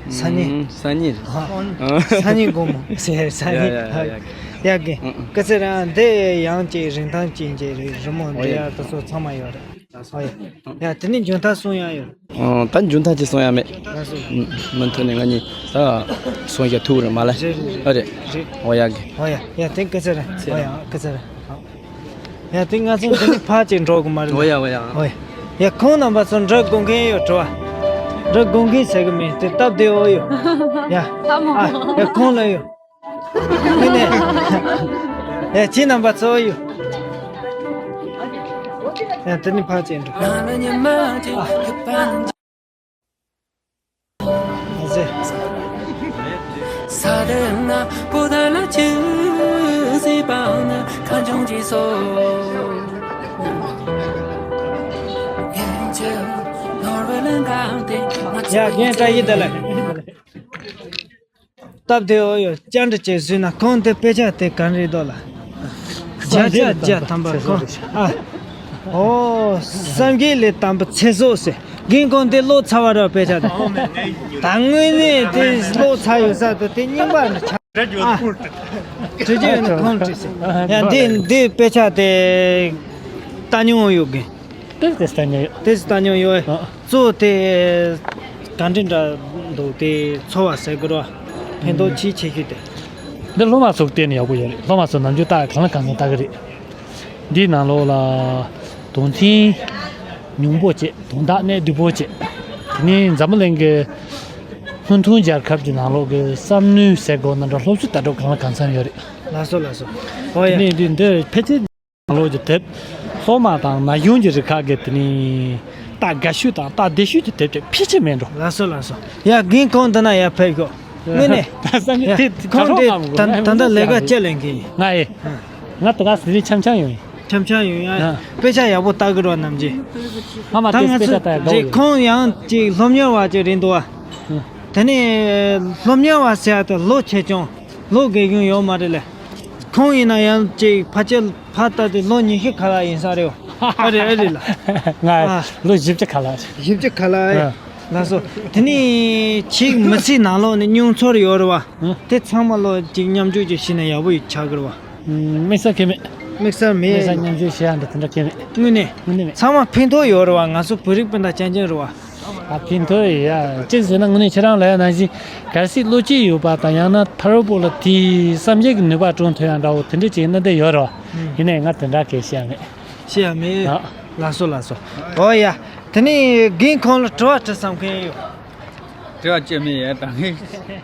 སང་ཉིན། ཨུམ། སང་ཉིན་རེད། ཨ། ཨ། སང་ཉིན་དགོང་མོ་ཟེར། སང་ཉིན། ཡ་ཡ་ཡ་ཡ། ཡ་གི། ཨུམ་ཨུམ། སྐུ་ཚེ་རིང་། འདི་ཡང་ཅིག་རིན་ཐང་ཅན་ཅིག་རེད། རི་མོ་འབྲི་ཡ་དེ་ཚོ་ཚང་མ་ཡོད་རེད། ཨོ་ཡ། ཡ་དེ་ནས་མཇུག་མཐའ་གསུང་ཡ་ཡོད། ཨོ་ད་མཇུག་མཐའ་ཅིག་གསུང་ཡ་མེད། ལགས་སོ། ཨུམ། མུ་མཐུད་ནས་ང་གཉིས་ད་གསུང་བཤད་ཐུབ་རེད་མ་ལ། རེད་རེད་རེད། ཨོ་ཡ་གི། ཨོ་ཡ། ཡ་དེ་སྐུ་ཚེ་རིང་། ཨོ་ཡ་སྐུ་ཚེ་རིང་། ཡ་དེ་ང་ཚོ་འདི་ནས་ཕར་ཅིག་འགྲོ་དགོས་མ་རེད། ཨོ་ཡ་ཨོ་ཡ། ཨོ་ཡ། ཡ་ཁོང་རྣམ་པ་ཚོ་འདྲི་དགོས་མཁན་ཡོད་དྲི་བ། འདྲི་དགོས་མཁན་ཟེར་གི་མིན། དེ་སྟབས་བདེ་བོ་ཡོད། ཡ། ཨ་མོ། ཨ། ཡ་ཁོང་ལ་ཡོད། ཨ་ནི། ཡ་ཁྱེད་རྣམ་པ་ཚོ་ཡོད། ཡ་དེ་ནས་ཕར་ཅིག་འགྲོ། ཨ། ཡ་རྒན་བཀྲ་ཤིས་བདེ་ལེགས། སྟབས་བདེ་བོ་ཡོད། བཅར་འདྲི་ཅིག་ཞུས་ན། ཁོང་དེ་དཔེ་ཆ་དེ་ག་རེ་འདུག་ལ། བརྒྱ་ཆ་བརྒྱ་ཐམ་པ་ཁོང་། ཨ། ཨོ། སངས་རྒྱས་ལས་དམ་པའི་ཚེ་སྲོག་ཟེར། རྒན་ཁོང་དེ་ཀློག་ཚར་བ་རེད་དཔེ་ཆ་དེ། ད་དངོས་གནས་དེ་ཀློག་ཚར་ཡོད་ས་དེ། དེ་རྙིང་པ་འདྲ་ཆགས། ཨ། དྲི་རྒྱུ་ཡོད་ན་ཁོང་དྲིས་ཟེར། ཡ་འདི་འདི་དཔེ་ཆ་དེ་ལྟ་མྱོང་ཡོད་གི། ཏིས་ཏིས་ལྟ་མྱོང་ཡོད། ཏིས་ལྟ་མྱོང་ཡོད། ཨ། གཙོ་བོ་དེ་ག་འདྲ་འདྲ་འདུག་དེ་ཚོར་བ་ཟེར་དགོས་རེད་བ། ཕན་ཐོགས་ཆེས་ཆེ་ཤོས་དེ། འདི་སློབ་མ་ཚོ་བལྟས་ན་ཡག་པོ་ཡོད་རེད། སློབ་མ་ཚོ་ནམ་རྒྱུན་ལྟ་གང་ལ་གང་འཚམ་ལྟ་གི་རེད། འདིའི་ནང་ལོགས་ལ་དོན་ཚན་ཉུང་པོ་བྱས། དོན་དག་གནད་བསྡུས་པོ་བྱས། དེ་ནས་འཛམ་བུ་གླིང་གི་སྔོན་ཐོན་རྒྱལ་ཁབ་ཀྱི་ནང་ལོགས་ཀྱི་བསམ་ནུས་ཟེར་དགོས་ན་འདྲ། སློབ་གསོའི་ལྟ་གྲུབ་གང་ལ་གང་འཚམ་ཡོད་རེད། ལགས་སོ་ལགས་སོ། ཨོ་ཡ། དེ་ནས་འདི་འདི་ཕལ་ཆེར་ནང་ལོགས་ཀྱི་དེབ། སློབ་མ་དང་ན་གཞོན་གྱི་རིགས་ཁག་གི་དེ་ནས་ལྟ་དགའ་ཤོས་དང་ལྟ་བདེ་ཤོས་ཀྱི་དེབ་དེ་ཕལ་ཆེར་མེད་འགྲོ། ལགས་སོ་ལགས་སོ། ཡ་རྒན་ཁོང་འདི་ན་ཡར་ཕེབས་ཤོག་དངོས་གནས། ད་བསམ་ཡ། ཡ་དེ་ཁོང་དེ་ད་ད་ལྟ་ལས་ཀ་ཅི་ལས་མཁན་ཡིན། ང་ཨེ། ང་དེ་ག་ཟི་རི་འཆམ་འཆམ་ཡོང་ཡིན། འཆམ་འཆམ་ཡོང་ཡ། ཨ། དཔེ་ཆ་ཡག་པོ་ལྟ་གི་རོགས་ནམ་རྒྱུན། ཨ་མ་ད་དེ་ང་དཔེ་ཆ་ཚོ་ལྟ་ཡ་དགའ་བོ་རེད། ཡོད། ཁོང་ཡང་ཅིག་སློབ་གཉེར་བ་ཅིག་རེད་འདུག་བ། ཨ། དེ་ནས་སློབ་གཉེར་བ་ཟེར་ཡ་དེ་ལོ་ཆེ་ཆུང་ལོ་རྒས་གཞོན་ཡོད་མ་རེད་ལ། ཁོང་ཡིན་ན་ཡང་ཅིག་ཕལ་ཆེར་ཕ་ལྟ་དུས་ལོ་ཉི་ཤུ་ཁ་ལག་ཡིན་ས་རེད། ཨ་རེད་ཨ་རེད་ལ། ང་ཨ། ལོ་བཞི་བཅུ་ཁ་ལག་རེད། བཞི་བཅུ་ཁ་ལག་ཨ། ལགས་སོ། དེ་ནས་ཁྱེད་མི་ཚེའི་ནང་ལོགས་ནས་མྱོང་ཚོར་ཡོད་རེད་བ། ཨ། དེ་ཚང་མ་ལོ་ཅིག་མཉམ་སྤྱོད་ཅིག་བྱས་ན་ཡག་པོ་ཡོད་ཆགས་ཀྱི་རེད་བ། དམིགས་བསལ་གང་ཡང་མེད། དམིགས་བསལ་མེད། དམིགས་བསལ་མཉམ་སྤྱོད་བྱེད་ཡག་འདྲ་དེ་འདྲ་གང་ཡང་མེད། དངོས་གནས། དངོས་གནས་མེད། ཚང་མ་ཕན་ཐོགས་ཡོད་རེད་བ། ང་ཚོ་བོད་རིགས་སྤུན་ཟླ་རྐྱང་རྐྱང་རེད་བ། ཨ། ཕན་ཐོགས་ཡོད་ཡ། གཅིག་བྱས་ན་དངོས་གནས་ཁྱེད་རང་ལབ་ཡ་ནང་བཞིན་གལ་སྲིད་བློ་སྐྱེད་ཡོད་པ་དང་ཡང་ན་ཕ་རོལ་པོ་ལ་དེའི་བསམ་གཞིག་གི་ནུས་པ་བསྐྲུན་ཐུབ་ཡ་འདྲ་བོ་དེ་འདྲ་ཅིག་ཡིན་ན་འདི་ཡོད་རེད་བ། ཨུམ། ཡིན་ནའི་ང་དེ་འདྲ་གང་ཡང་བཤད་ཡ་མེད། བཤད་ཡ་མེད། ཨ། ལགས་སོ་ལགས་སོ། འོ་ཡ། དེ་ནས་རྒན་ཁོང་ལ་དྲི་བ་དྲི་བསམ་མཁན་ཡོད། དྲི་བ་ཅི་མི་ཡ་ད་ངས་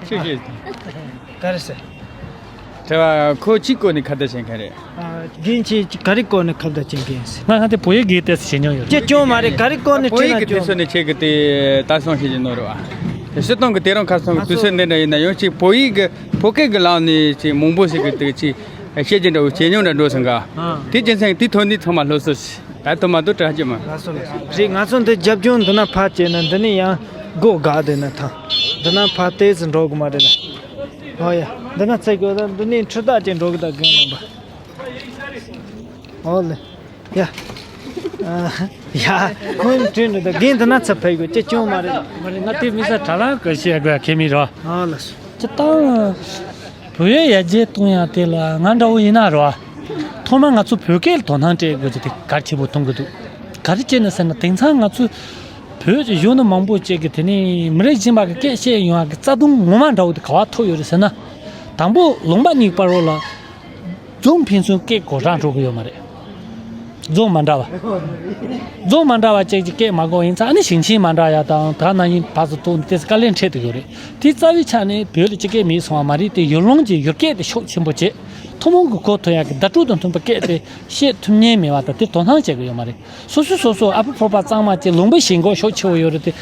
ཆི་ཤེས། ག་རེ་ཟེར། དྲི་བ་ཁོ་ཅིའི་སྐོར་ནས་ཁ་བརྡ་བྱེད་མཁན་རེད། ཨ། རྒན་ཁྱེད་ག་རེའི་སྐོར་ནས་ཁ་བརྡ་བྱེད་མཁན་ཡིན་ཟེར། ང་ང་དེ་བོད་ཡིག་དགེ་ཏོག་ཙམ་བྱེད་མྱོང་ཡོད་རེད། ཅི་བྱུང་མ་རེད། ག་རེའི་སྐོར་ནས་བོད་ཡིག་དྲིས་ན་གི་དུས་ཚོད་ནས་ཁྱེད་ཀྱི་དེ་ལྟ་སྲུང་བྱེད་ཀྱི་ནོར་རེད་བ། དེ་སྤྱིར་བཏང་གི་དེ་རིང་ཁ་སང་གི་དུས་ཚོད་འདི་འདྲ་ཡིན་ན་ཡང་ཅིག་བོད་ཡིག་གི་བོད་སྐད་གི་ལམ་ནས་ཅིག་མང་པོ་ཞིག་གི་དེ་ཅིག་བཤད་རྒྱུ་འདྲ་བོ་བྱེད་མྱོང་འདྲ་འགྲོ་སོང་ག། ཨ། དེ་རྒྱུ་མཚན་དེ་ཐོག་ནས་ཚང་མ་སློབ་གསོ་ཞིག་ད་དུ་མ་གཏོགས་དྲག་ཅིག་མ། ལགས་སོ་ལགས་སོ། རེད། ང་ཚོ་འདི་རྒྱབ་ལྗོངས་འདི་ན་ཕར་བྱས་ན་འདི་ནས་ཡང་སྒོ་འགག་འདི་ན་ཐང་། འདི་ན་ཕར་ཏོག་ཙམ་འགྲོ་གི་མ་རེད་ན། ཨོ་ཡ། འདི་ན་ཚེ་གོ་ད་འདི་ནས་འཕྲུལ་རྟ་ཅིག་འགྲོ་གི་ད་རྒན་རྣམ་པ། ཨོ་ལེ། ཡ། ཨ། ཡ། ཁོང་བྲོས་འགྲོ་ད་རྒན་འདི་ན་ཚ་ཕེབས་དགོས་ཅི་བྱུང་མ་རེད། མ་རེད། ང་དེ་མི་ས་དྲ་ལམ་གི་བཤད་དགོས་ཁེ་མི་རོ། ཨ་ལགས་སོ། ཅི་ལྟར། བོད་ཡིག་ཡར་རྒྱས་གཏོང་ཡག་དེ་ལ་ང་འདྲ་བོ་ཡིན་ན་རོ། ཐོག་མར་ང་ཚོ་བོད་སྐད་ལ་དོ་སྣང་སྤྲད་དགོས་ཀྱི་དེ་གལ་ཆེན་པོ་མཐོང་གི་འདུག་ག་རེ་བྱས་ནས་ཟེར་ན་དེང་སང་ང་ཚོ་བོད་ཀྱི་གཞོན་ནུ་མང་པོ་ཅིག་གིས་དེ་ནས་མི་རིགས་གཞན་པ་གི་སྐད་བཤད་ཡོང་ཡག་གི་རྩ་དོན་ངོ་མ་འདྲ་བོ་དེ་ག་པར་ཐུག་ཡོད་རེད་ཟེར་ན། དང་པོ་ལུང་པ་གཉིས་བར་རོ་ལ། རྫོང་ཕན་ཚུན་སྐད་གོ་རག་འགྲོ་གི་ཡོད་མ་རེད། རྫོང་མ་འདྲ་བ། རྫོང་མ་འདྲ་བ་ཅིག་གི་སྐད་མ་གོ་ཡིན་ཙང་ཨ་ནི་ཞིང་ཆེན་མ་འདྲ་ཡ་དང་ད་ནང་བཞིན་བར་དུ་གཏོང་དེ་དཀའ་ལས་འཕྲད་དུ་ཡོད་རེད། དེ་རྩ་བའི་ཆ་ནས་བོད་ལ་སྤྱི་སྐད་མེད་སོང་བ་མ་རེད་དེ་ཡུལ་ལུང་གི་ཡུལ་སྐད་དེ་ཤུགས་ཆེན་པོ་བྱས། ཐུན་མོང་གི་གོ་ཐུབ་ཡག་གི་བརྡ་སྤྲོད་དང་མཐུན་པའི་སྐད་དེ་བཤད་ཐུབ་མཁན་མེད་པ་དང་དེ་དོ་སྣང་བྱེད་ཀྱི་ཡོད་མ་རེད། སོ་སོས་སོ་སོ་ཨ་ཕ་ཕོར་པ་གཙང་མ་བྱས་ལུང་པའི་ཞེན་ཁོག་ཤུགས་ཆེ་བོ་ཡོད་རེད་དེ།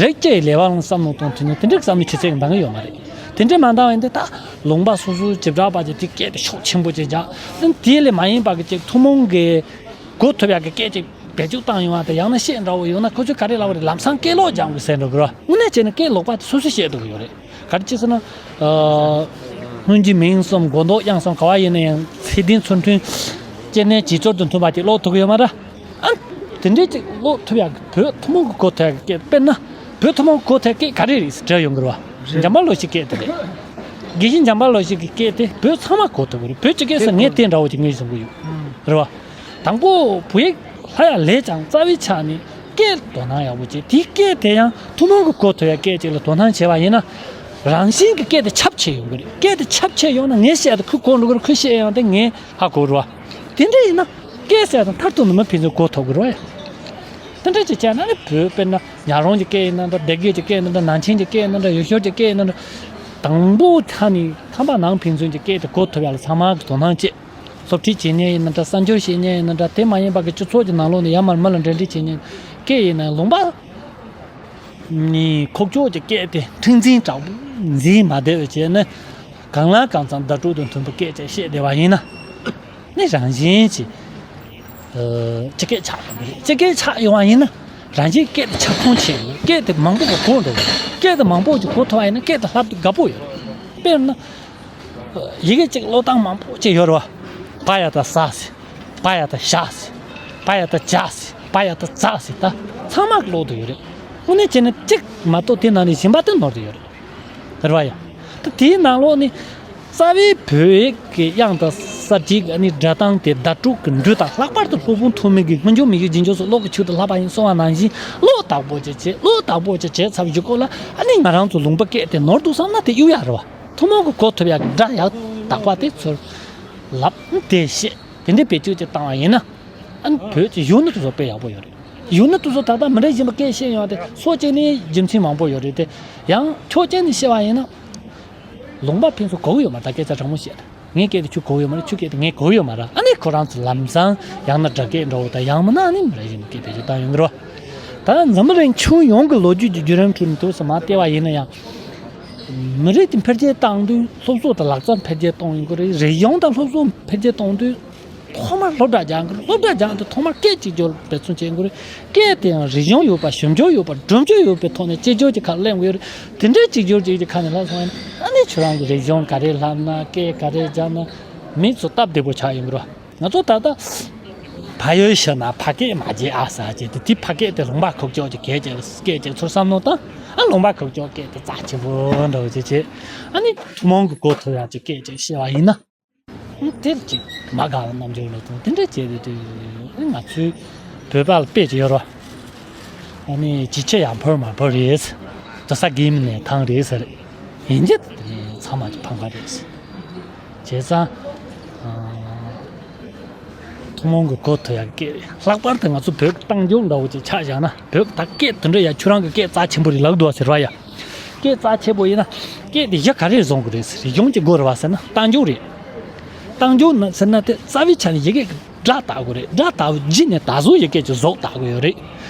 རིགས་སྐྱེ་ཡི་ལས་བ་ལ་བསམ་བློ་གཏོང་ཐུབ་མཁན་དེ་འདྲའི་བསམ་བློ་ཆུ་ཚད་འདང་གི་ཡོད་མ་རེད། དེ་འདྲའི་མ་འདང་བ་ཡིན་དེ་ད་ལུང་པ་སོ་སོའི་བྱེ་བྲག་པ་ཅིག་དེ་སྐད་དེ་ཤུགས་ཆེན་པོ་ཅིག་སྦྱང་། དེ་ལས་མ་ཡིན་པ་གི་ཅིག་ཐུན་མོང་གི་གོ་ཐུབ་ཡག་གི་སྐད་ཅིག་བེད་སྤྱོད་བཏང་ཡོང་བ་དེ་ཡང་ན་བཤད་འདྲ་བོ་ཡོང་ན་ཁོ་ཚོས་ག་རེ་ལབ་པ་རེད། ལམ་སང་སྐད་ལོག་སྦྱང་དགོས་ཟེར་འགྲོ་གི་རེད། དངོས་གནས་བྱས་ན་སྐད་ལོག་པ་དེ་སོ་སོས་བཤད་ཐུབ་ཀྱི་ཡོད་རེད། ག་རེ་བྱས་ཟེར་ན། སྔོན་གྱི་མིང་གསུམ་མགོ་འདོགས་དབྱངས་གསུམ་ག་བ་ཡིན་ན་ཡང་ཚད་ལྡན་ཚུལ་མཐུན། སྐྱེ་གནས་བྱེད་སྦྱོར་དང་མཐུན་པ་ཅིག་ཀློག་ཐུབ་ཀྱི་ཡོད་མ་རེད། ཨ། དེ་འདྲའི་ཅིག་ཀློག་ཐུབ་ཡག་གི་བོད་ཐུན་མོང་གི་གོ་ཐོས་ཀྱི་སྐད། དཔེར་ན་བོད་ཐུན་མོང་གི་གོ་ཐོས་སྐད་ག་རེ་རེད་ཟེར་དྲིས་ཡོང་གི་རེད་བ། འཇམ་དཔལ་བློ་གཤེགས་སྐད་དེ་རེད། དགེ་བཤེས་འཇམ་དཔལ་བློ་གཤེགས་ཀྱི་སྐད་དེ་བོད་ཚང་མ་གོ་ཐུབ་ཀྱི་རེད། བོད་སྤྱི་སྐད་སུ་ངས་དེ་འདྲ་བོ་ཅིག་ངས་བཟུང་གི་ཡོད། རེད་བ། དང་པོ་བོད་ཡིག་ལྷག་ཡག་ལས་ཀྱང་རྩ་བའི་ཆ་ནས་སྐད་དོ་སྣང་ཡག་པོ་བྱེད། དེའི་སྐད་དེ་ཡང་ཐུན་མོང་གི་གོ་ཐུབ་ཡག་སྐད་ཅིག་ལ་དོ་སྣང་བྱས་པ་ཡིན་ན། རང་བཞིན་གྱི་སྐད་དེ་ཁྱབ་ཆེ་ཡོང་གི་རེད། སྐད་དེ་ཁྱབ་ཆེ་ཡོང་ན་ངས་བཤད་དེ་ཁོས་གོ་འགྲོ་གི་རེད། ཁོས་བཤད་ཡོང་དེ་ངས་ཧ་གོ་རེད་བ། དེ་འདྲ་ཡིན་ན་སྐད་ཟེར་དང་མཐར་ཐུག་ནས་མི་ཕན་ཚུན་གོ་ཐུབ་ཀྱི་རེད་བ། དེ་འདྲ་ཅིག་བྱས་ན་ནི་བོད་དཔེར་ན་ཉག་རོང་གི་སྐད་ཡིན་ན་འདྲ། སྡེ་དགེ་གི་སྐད་ཡིན་ན་འདྲ། ནང་ཆེན་གྱི་སྐད་ཡིན་ན་འདྲ། ཡུལ་ཤུལ་གྱི་སྐད་ཡིན་ན་འདྲ། དང་པོ་ཐ་ནས་ཁམས་པ་ནང་ཕན་ཚུན་གྱི་སྐད་དེ་གོ་ཐུབ་ཡག་ལ་ཚང་མ་གི་དོ་སྣང་བྱེད། སློབ་ཁྲིད་བྱེད་མཁན་ཡིན་ན་འདྲ། གསར་འགྱུར་བཤད་མཁན་ཡིན་ན་འདྲ། དེ་མ་ཡིན་པ་གི་སྤྱི་ཚོགས་ཀྱི་ནང་ལོགས་ནས་ཡར་མར་མི་ལ་འབྲེལ་འདྲིས་བྱེད་མཁན་སྐད་ཡིན་ན་ལུང་པ་ནི་ཁོག་ཅོག་གི་སྐད་དེ་འཁྲིག་འཛིན་དྲག་པོ་འཛིན་མ་བསྡད་པ་བྱས་ནས་གང་ལ་གང་འཚམ་བརྡ་སྤྲོད་དང་མཐུན་པའི་སྐད་ཅིག་བཤད་བསྡད་པ་ཡིན་ན་ནི་རང་བཞིན་གྱིས་སྤྱི་སྐད་ཆགས་ཡོང་གི་རེད། སྤྱི་སྐད་ཆགས་ཡོང་བ་ཡིན་ན་རང་བཞིན་སྐད་དེ་ཁྱབ་ཁོངས་ཆེ་ཡོད། སྐད་དེ་མང་པོ་གི་གོ་འགྲོ་གི་རེད། སྐད་དེ་མང་པོ་གི་གོ་ཐུབ་པ་ཡིན་ན་སྐད་དེ་ལྷབ་དུས་དགའ་པོ་ཡོད་རེད། དཔེར་ན། ཡི་གེ་གཅིག་ཀློག་སྟངས་མང་པོ་ཅིག་ཡོད་རེད་བ། པ་ཡ་བཏགས་ས་ཟེར། པ་ཡ་བཏགས་ཞ་ཟེར། པ་ཡ་བཏགས་ཇ་ཟེར། པ་ཡ་བཏགས་ཛ་ཟེར། ད་ཚང་མ་ཀློག་ཏུ་ཡོད་རེད། དངོས་གནས་བྱས་ན་གཅིག་མ་གཏོགས་དེ་ནང་ནས་གཞན་པ་དེ་ནོར་དུ་ཡོད་རེད། རེད་བ་ཡ། ད་དེའི་ནང་ལོགས་ནས་རྩ་བའི་བོད་ཡིག་གི་དབྱངས་དང་ས་བྲིས་ཀྱི་ཨ་ནི་སྒྲ་གདངས་དེ་བརྡ་སྤྲོད་ཀྱི་འགྲོས་དང་ལྷག་པར་དུ་སློབ་དཔོན་ཐོགས་མེད་ཀྱིས་སྔོན་བྱུང་མི་ཡུལ་རྗེས་འཇུག་སོགས་ཀློག་གི་ཆེད་དུ་བསླབ་པ་ཡིན་གསུངས་པ་ནང་བཞིན་ཀློག་དག་པོ་ཅིག་བྱས། ཀློག་དག་པོ་ཅིག་བྱས་ཚར་བའི་རྗེས་ཁོ་ལ་ཨ་ནི་ང་རང་ཚོ་ལུང་པ་སྐད་དེ་ནོར་འདུག་བསམ་ན་དེ་གཡུག་ཡག་རེད་བ། ཐུན་མོང་གི་གོ་ཐུབ་ཡག་གི་སྒྲ་ཡག་དག་པ་དེ་ཚུར་ལབ་དེ་བཤད་དེ་འདྲའི་བེད་སྤྱོད་ཅིག་བཏང་བ་ཡིན་ན། ཨ་ནི་བོད་ཀྱི་གཞོན་ནུ་དེ་ཚོ་དཔེ་ཡག་པོ་ཡོད་རེད། གཞོན་ནུ་དེ་ཚོ་ད་ལྟ་མི་འདྲ་གཞན་པ་སྐད་བཤད་ཡོང་བ་དེ་ཕྱོགས་གཅིག་ནས་རྒྱུ་མཚན་མང་པོ་ཡོད་རེད་དེ། ཡང་ཕྱོགས་གཅིག་ནས་བཤད་པ་ཡིན་ན། ལུང་པ་ཕན་ཚུན་གོ་གི་ཡོད་མ་རེད། ད་སྐད་ཆ་དྲང་མོ་བཤད་ན་ངའི་སྐད་དེ་ཁྱོད་གོ་གི་ཡོད་མ་རེད། ཁྱོད་སྐད་དེ་ངས་གོ་གི་ཡོད་མ་རེད། ཨ་ནི་ཁོ་རང་ཚོ་ལམ་སང་ཡང་ན་སྒྲ་སྐད་འདྲ་བོ་དང་ཡང་མིན་ན་ཨ་ནི་མི་འདྲ་གཞན་པའི་སྐད་བེད་སྤྱོད་བཏང་ཡོང་གི་རེད་བ། ད་འཛམ་བུ་གླིང་ཁྱོན་ཡོངས་ཀྱི་ལོ་རྒྱུས་ཀྱི་བརྒྱུད་རིམ་ཁྲོད་ནས་དུས་སུ་མར་བལྟས་པ་ཡིན་ན་ཡང་། མི་རིགས་དེ་འཕེལ་རྒྱས་བཏང་དུས་སློབ་གསོ་དང་ལག་རྩལ་འཕེལ་རྒྱས་གཏོང་ཡོང་གི་རེད། རིག་གཞུང་དང་སློབ་གསོ་འཕེལ་རྒྱས་གཏོང་དུས་ཐོག་མར་སློབ་གྲྭ་སྦྱང་གི་རེད། སློབ་གྲྭ་སྦྱང་དུས་ཐོག་མར་སྐད་གཅིག་གྱུར་འབད་བརྩོན་བྱེད་དགོས་རེད། སྐད་དེ་ཡང་རིག་གཞུང་ཡོད་པ། ཞིབ་འཇུག་ཡོད་པ། སྒྲུབ་བྱེད་ཡོད་པའི་ཐོག་ནས་གཅིག་གྱུར་གྱི་ཁ་ལེན་དགོས་རེད། དེ་འདྲའི་གཅིག་གྱུར་གཅིག་གི་ཁ་ནས་ལྷག་སོང་ཡིན་ན་ཨ་ནི་ཁྱོད་རང་གི་རིག་གཞུང་ག་རེ་ལྷག་ན། སྐད་ག་རེ་སྦྱངས་ན། མི་ཚོ་སྟབས་བདེ་པོ་ཆགས་ཡོང་གི་རེད། ང་ཚོ་ད་ལྟ་ཕ་ཡུལ་ཤི་ན་ཕ་སྐད་མ་བརྗེད་ཨ་ཟེར་གྱི་དེ། དེ་ཕ་སྐད་དེ་ལུང་པ་ཁུག་ཀྱོག་གི་སྐད་ཅིག་སྐད་ཅིག་ཚུར་བསམ་བློ་བཏང་། ཨ་ལུང་པ་ཁུག་ཀྱོག་སྐད་དེ་རྩ་ཆེན་པོ་འདྲ་བོ་ཅིག་བྱས། ཨ་ནི་ཐུན་མོང་གི་གོ་ཐུབ་ཡག་ཅིག་སྐད་ཅིག་བཤད་པ་ཡིན་ན། ཨ་དེར་ཅིག་མ་དགའ་བ་རྣམ་འགྱུར་ལ་དང་དེ་འདྲ་བྱས་ཏེ་དུས་ང་ཚོའི་བོད་པ་ལ་དཔེ་ཅིག་ཡོད་རེད། ཨ་ནི་ཅི་ཆེ་ཡང་ཕོར་མ་ཕོར་རེད། དོ་ས་གིམ་ནས་ཐང་རེད་ཟེར། ཡིན་གྱི་དེ་ཚང་མ་ཅིག་ཕངས་པ་རེད། བྱས་ཙང་། ཨ། ཐུན་མོང་གི་གོ་ཐུབ་ཡག་སྐད་རེད། ལྷག་པར་དུ་ང་ཚོ་བོད་རྟ་མགྱོགས་འདྲ་བོ་ཅིག་ཆ་བཞག་ན། བོད་ད་སྐད་དེ་འདྲ་ཡ་ཁྱོད་རང་གི་སྐད་རྩ་ཆེན་པོ་རེད་ལབ་འདུག་ཟེར་བ་ཡ། སྐད་རྩ་ཆེན་པོ་ཡིན་ན་སྐད་དེ་གཞི་ག་རེ་བཟུང་དགོས་རེད་ཟེར། གཞུང་གི་སྒོ་རེད་བ་ཟེར་ན་རྟ་མགྱོགས་རེད། རྟ་མགྱོགས་ན་ཟེར་ན་དེ་རྩ་བའི་ཆ་ནས་ཡི་གེ་གི་སྒྲ་བཏགས་དགོས་རེད། སྒྲ་བཏགས་རྗེས་ནས་ད་གཟོད་ཡི་གེ་གི་གཟུགས་བཏགས་དགོས་ཡོད་རེད།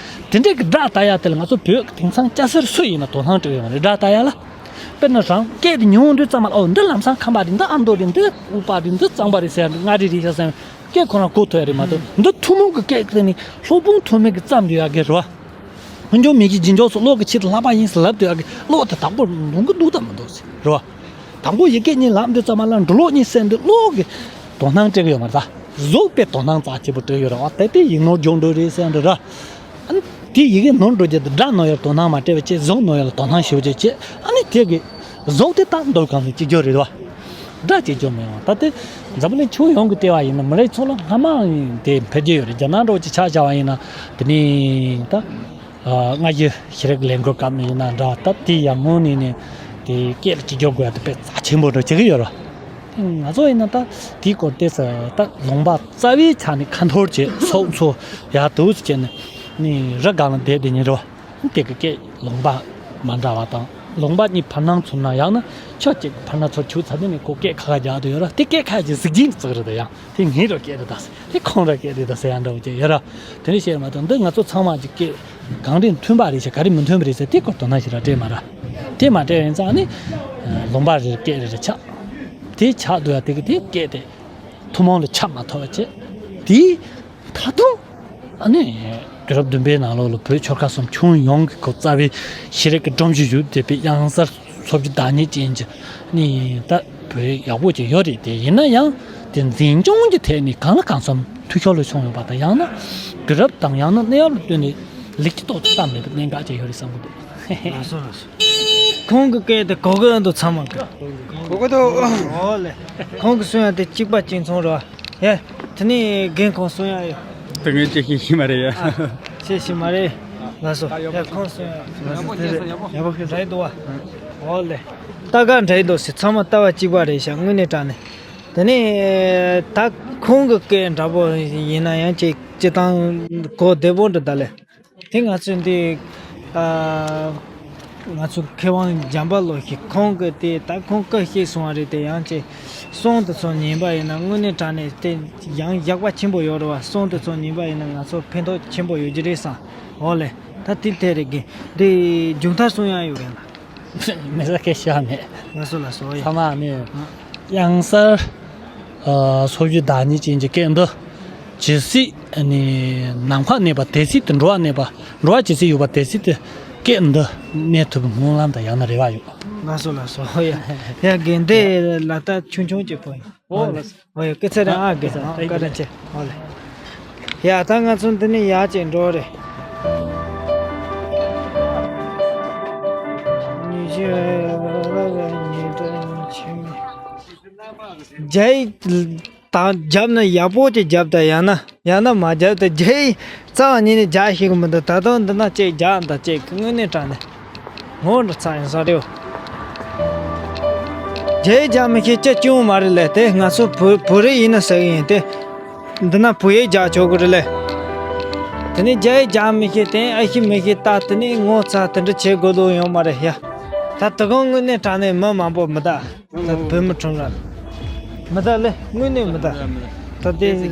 དེ་འདྲའི་གི་སྒྲ་བཏགས་ཡ་དེ་ལ་ང་ཚོ་བོད་ཀྱི་དེང་སང་སྐྱ་སེར་སུ་ཡིན་ན་དོ་སྣང་སྤྲད་ཡོད་མ་རེད། སྒྲ་བཏགས་ཡ་ལ། དཔེར་ན་རང་སྐད་དེ་ཉུང་དུས་ཙམ་མ་ལ། ཨོ་འདི་ལམ་སང་ཁམས་པ་རེད། འདི་ཨ་མདོ་རེད། འདི་དབུས་པ་རེད། འདི་གཙང་པ་རེད་ཟེར་ཡ་འདི་མངའ་རིས་རེད་ཤག་ཟེར་ཡ་སྐད་ཁོ་རང་གོ་ཐུབ་ཡ་རེད་མ་གཏོགས། འདི་ཐུན་མོང་གི་སྐད་དེ་ནི་སློབ་དཔོན་ཐོན་མི་གི་བརྩམས་ཡོད་ཡ་གི་རེད་བ། ཕུན་ཚོགས་མི་གི་རྗེས་འཇོག་སོགས་གློག་གི་ཆེད་དུ་ལྷག་པ་ཡིན་ཟེར་ལབ་སྡོད་ཡ་གི་གློག་དེ་དག་པོ་ལུང་གི་འདུག་དང་མི་འདུག་ཟེར་རེད་བ། དང་པོ་ཡི་གེ་གཉིས་ལབ་དུས་ཙམ་མ་ལ་འབྲི་ཀློག་གཉིས་གསན་དུས་གློག་གི་དོ་སྣང་སྤྲད་གི་ཡོད་མ་རེད་ད། གཟུགས་པའི་དོ་སྣང་རྩ་ཆེ་པོ་སྤྲད་ཡོད་རེད་བ། དེ་དེ་ཡིག་ནོར་འབྱུང་འགྲོ་རེད་ཟེར་ཡ་འདྲ་ར། ཨ་ནི་དེ་ཡི་གེ་ནོར་འགྲོ་རྒྱུ་དེ་སྒྲ་ནོར་ཡ་ལ་དོ་སྣང་མ་སྤྲད་པ་བྱས། གཟུགས་ནོར་ཡ་ལ་དོ་སྣང་ཞེ་པོ་ཅིག་བྱས། ཨ་ནི་དེ་གི་གཟུགས་དེ་དང་འདོད་གང་ལ་གཅིག་གྱུར་རེད་བ། སྒྲ་གཅིག་གྱུར་མི་ཡོང་བ། ད་དེ་འཛམ་བུ་གླིང་ཁྱོན་ཡོངས་ཀྱི་ལྟེ་བ་ཡིན་ན་མི་རིགས་ཚོ་ལ་སྔ་མ་དེ་འཕེལ་རྒྱས་ཡོད་རེད། རྒྱ་ནག་འདྲ་བོ་ཅིག་ཆ་བཞག་པ་ཡིན་ན་དེ་ནི་ད། ཨ། སྔ་ཕྱི་ཤེས་རིག་ལས་འགུལ་སྐབས་ནས་ཡིན་ན་འདྲ། ད་དེ་ཡང་སྔོན་ནས་ནས་དེ་སྐད་ལ་གཅིག་གྱུར་དགོས་ཡ་དེ་དཔེ་རྩ་ཆེན་པོ་འདྲ་བྱེད་ཀྱི་ཡོད་རེད། ང་ཚོ་ཡིན་ན་ད་དེའི་སྐོར་ཏོག་ཙམ་ད་ལུང་པ་རྩ་བའི་ཆ་ནས་ཁ་འཐོར་བྱས་སོགས་ཚོ་ཡག་འདུག་ཟེར་བྱས་ནས་ནི་རི་སྒང་ལ་བསྡད་བསྡད་ཉིན་རེ་བ། དེ་གི་སྐད་ལུང་པ་མ་འདྲ་བ་དང་། ལུང་པ་གཉིས་བར་སྣང་ཚུར་སྣང་། ཡང་ན་ཕྱོགས་གཅིག་བར་སྣང་ཚུར་ཆུག་ཚར་དུས་ནས་ཁོ་སྐད་ཁ་ཁ་རྒྱག་དུ་ཡོད་ར། དེ་སྐད་ཁ་ཅིག་གཟི་བརྗིད་བརྩེགས་རེད། ད་ཡང་དེ་ངའི་ར་སྐད་རེད་ད་ཟེར། དེ་ཁོང་ར་སྐད་རེད་ད་ཟེར་ཡ་འདྲ་བོ་ཅིག་ཡོད་ར། དེ་འདྲ་བཤད་མ་གཏོགས་འདི་ང་ཚོ་ཚང་མ་གི་སྐད་གང་རེ་མཐུན་པ་རེད་ཤག་ག་རེ་མི་མཐུན་པ་རེད་ཟེར་དེ་སྐོར་དོ་སྣང་ཞིག་ར་སྤྲད་མ་ར། དེ་མ་སྤྲད་ཡིན་ཙང་ནི་ལུང་པ་རེ་སྐད་རེ་རེ་ཆགས། དེ་ཆགས་འདུག་ཡ། དེ་གི་དེ་སྐད་དེ་ཐུན་མོང་ལ་ཁྱབ་མ་ཐུབ་པ་བྱས། དེ་ད་དུང་ཨ་ནི་དུས་རབས་བདུན་པའི་ནང་ལོགས་ལ་བོད་ཆོལ་ཁ་གསུམ་ཁྱོན་ཡོངས་ཀྱི་ཁོ་རྩ་བའི་ཤེས་རིག་གི་སྒྲོམ་གཞི་བཞུགས་བསྡད་པའི་གཡང་གཟར་སོ་བརྒྱད་བདག་ཉིད་ཅན་གྱི་ནི་ད་བོད་ཡག་པོ་ཅིག་ཡོད་རེད། དེ་ཡིན་ན་ཡང་དེ་འཛིན་སྐྱོང་གི་ཐད་ནས་གང་ལ་གང་འཚམ་འཐུས་ཤོར་ལ་སོང་ཡོད་པ་དང་། ཡང་ན་དུས་རབས་དང་ཡང་ན་གནས་བབ་ལ་བསྟུན་ནས་ལེགས་ཀྱི་ཏོག་ཙམ་མེད་པའི་གནད་འགག་ཅིག་ཡོད་རེད་བསམ་གྱི་འདུག་ལགས་སོ་ལགས་སོ། ཁོང་གི་སྐད་དེ་གོ་གི་འདུག་ཚང་མ་གི། གོ་གི་འདུག་ཨོ་ལེ། ཁོང་གི་གསུང་ཡ་དེ་གཅིག་པ་གཅིག་མཚུངས་རེད་བ། ཡ། དེ་ནས་རྒན་ཁོང་གསུང་ཡ་ཡོད། དེ་ངས་ཅི་ཤེས་ཤེས་མ་རེད་ཡ། ཨ། ཤེས་ཤེས་མ་རེད། ལགས་སོ། ཡ་ཁོང་གསུང་ཡ་ཡོད། ཡག་པོ་ཤེས་སོང་ཡག་པོ་ཤེས་སོང་། འདྲ་འདུག་བ། ཨོ་ལེ། ལྟ་ག་འདྲ་འདུག་ཟེར། ཚང་མ་ལྟ་བ་གཅིག་པ་རེད་ཤག་དངོས་གནས་དྲང་གནས། དེ་ནས་ད་ཁོང་གི་སྐད་འདྲ་པོ་ཡིན་ན་ཡང་ཅིག་སྤྱིར་བཏང་གོ་བདེ་པོ་འདྲ་ད་ལེ། དེ་ང་ཚོས་འདི། ཨ། ང་ཚོ་མཁས་དབང་འཇམ་དཔལ་བློ་ཞིག་ཁོང་གིས་དེ་ད་ཁོང་སྐད་བཤད་སོང་བ་རེད། དེ་ཡང་ཅིག་གསུང་དེ་ཚོ་ཉན་པ་ཡིན་ན་དངོས་གནས་དྲང་གནས་དེ་ཡང་ཡག་པ་ཆེན་པོ་ཡོད་རེད་བ། གསུང་དེ་ཚོ་ཉན་པ་ཡིན་ན་ང་ཚོ་ཕན་ཐོགས་ཆེན་པོ་ཡོད་ཀྱི་རེད་བསམ། འོ་ལེ། ད་དེ་དེ་རེད་གི། འདི་མཇུག་མཐར་གསུང་ཡ་ཡོད་གི་ལ། མི་ས་སྐད་ཤོད་ནས། ལགས་སོ་ལགས་སོ། ཡ། ཚང་མ་ནི། ཨ། གཡང་གཟར། ཨ། སོ་བརྒྱད་བདག་ཉིད་ཅན་གྱི་སྐད་འདི། ཇི་སྲིད་ནི་ནམ་མཁའ་གནས་པ་དེ་སྲིད་དུ། འགྲོ་བ་གནས་པ། འགྲོ་བ་ཇི་སྲིད་ཡོད་པ་དེ་སྲིད་དུ་སྐད་འདི་གནས་ཐུབ་པའི་སྨོན་ལམ་དང་ཡང་ན་རེ་བ་ཡོད། ལགས་སོ་ལགས་སོ། ཡ། ཡ་རྒན་དེ་ལ་ད་ཆུང་ཆུང་གཅིག་པོ་ཡིན། ཨོ་ལགས་སོ། ཨོ་ཡ། སྐུ་ཚེ་རིང་ཨ་རྒན། ཨ། བཀའ་དྲིན་ཆེ། ཨོ་ལེ། ཡ་ད་ང་ཚོ་འདི་ནས་ཡར་ཅིག་འགྲོ་རེད། ཉི་ཤུ་ཉི་ཤུ་ཉི་ཤུ། རྒྱ་ཡིག་དང་རྒྱབ་ན་ཡག་པོ་ཅིག་རྒྱབ་དང་། ཡང་ན་ཡང་ན་མ་རྒྱབ་དང་། རྒྱ་ཡིག་རྩ་བ་ཉིད་ནས་རྒྱག་ཤེས་ཀྱི་མི་འདུག་ད་དུང་འདི་ན་ཅིག་རྒྱག་འདི་ཅིག་དངོས་གནས་དྲང་གནས། ངོ་འདྲ་ཚ་ཡིན་ས་རེད། རྒྱ་ཡིག་རྒྱག་མི་ཤེས་ཅི་སྐྱོན་མ་རེད་ལེ། དེ་ང་ཚོ་བོད་བོད་རིགས་ཡིན་ན་ཟེར་གི་ཡིན་ཏེ། འདི་ན་བོད་ཡིག་རྒྱག་ཆོག་གི་རེད་ལེ། དེ་ནས་རྒྱ་ཡིག་རྒྱག་མི་ཤེས། དེ་ཨེ་ཤེས་མི་ཤེས། ད་དེ་ནས་ངོ་ཚ་དེ་འདྲ་བྱེད་དགོས་ལུགས་ཡོད་མ་རེད་ཡ། ད་དེ་གང་དངོས་གནས་དྲང་གནས་མི་མང་པོ་མི་གདའ། ད་བོད་མི་ཁྲོམ་ར་མི་གདའ་ལེ། དངོས་གནས་མི་གདའ། ད་དེ་རེད།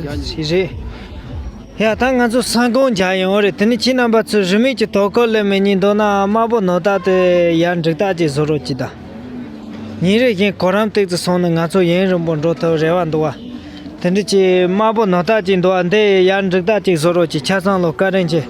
ཡ་ད་ང་ཚོ་ས་ཁོངས་རྒྱག་ཡོང་རེད། དེ་ནས་ཁྱེད་རྣམ་པ་ཚོས་རིན་མེད་ཀྱི་དོ་ཁུར་ལེན་མི་ཉན་འདུག་ན་དམར་པོ་ནོར་རྟགས་དེ་ཡར་འགྲིག་རྟགས་ཅིག་བཟོ་རོགས་གྱིས་དང་། ཉིན་རེ་བཞིན་གོ་རིམ་ཏོག་ཙམ་སོང་ན་ང་ཚོ་ཡུན་རིང་པོ་འགྲོ་ཐུབ་རེ་བ་འདུག་བ། དེ་འདྲ་ཅིག་དམར་པོ་ནོར་རྟགས་ཅིག་འདུག་བ། འདི་ཡར་འགྲིག་རྟགས་ཅིག་བཟོ་རོགས་གྱིས། ཆ་ཚང་ལོ་བཀའ་དྲིན་ཆེ།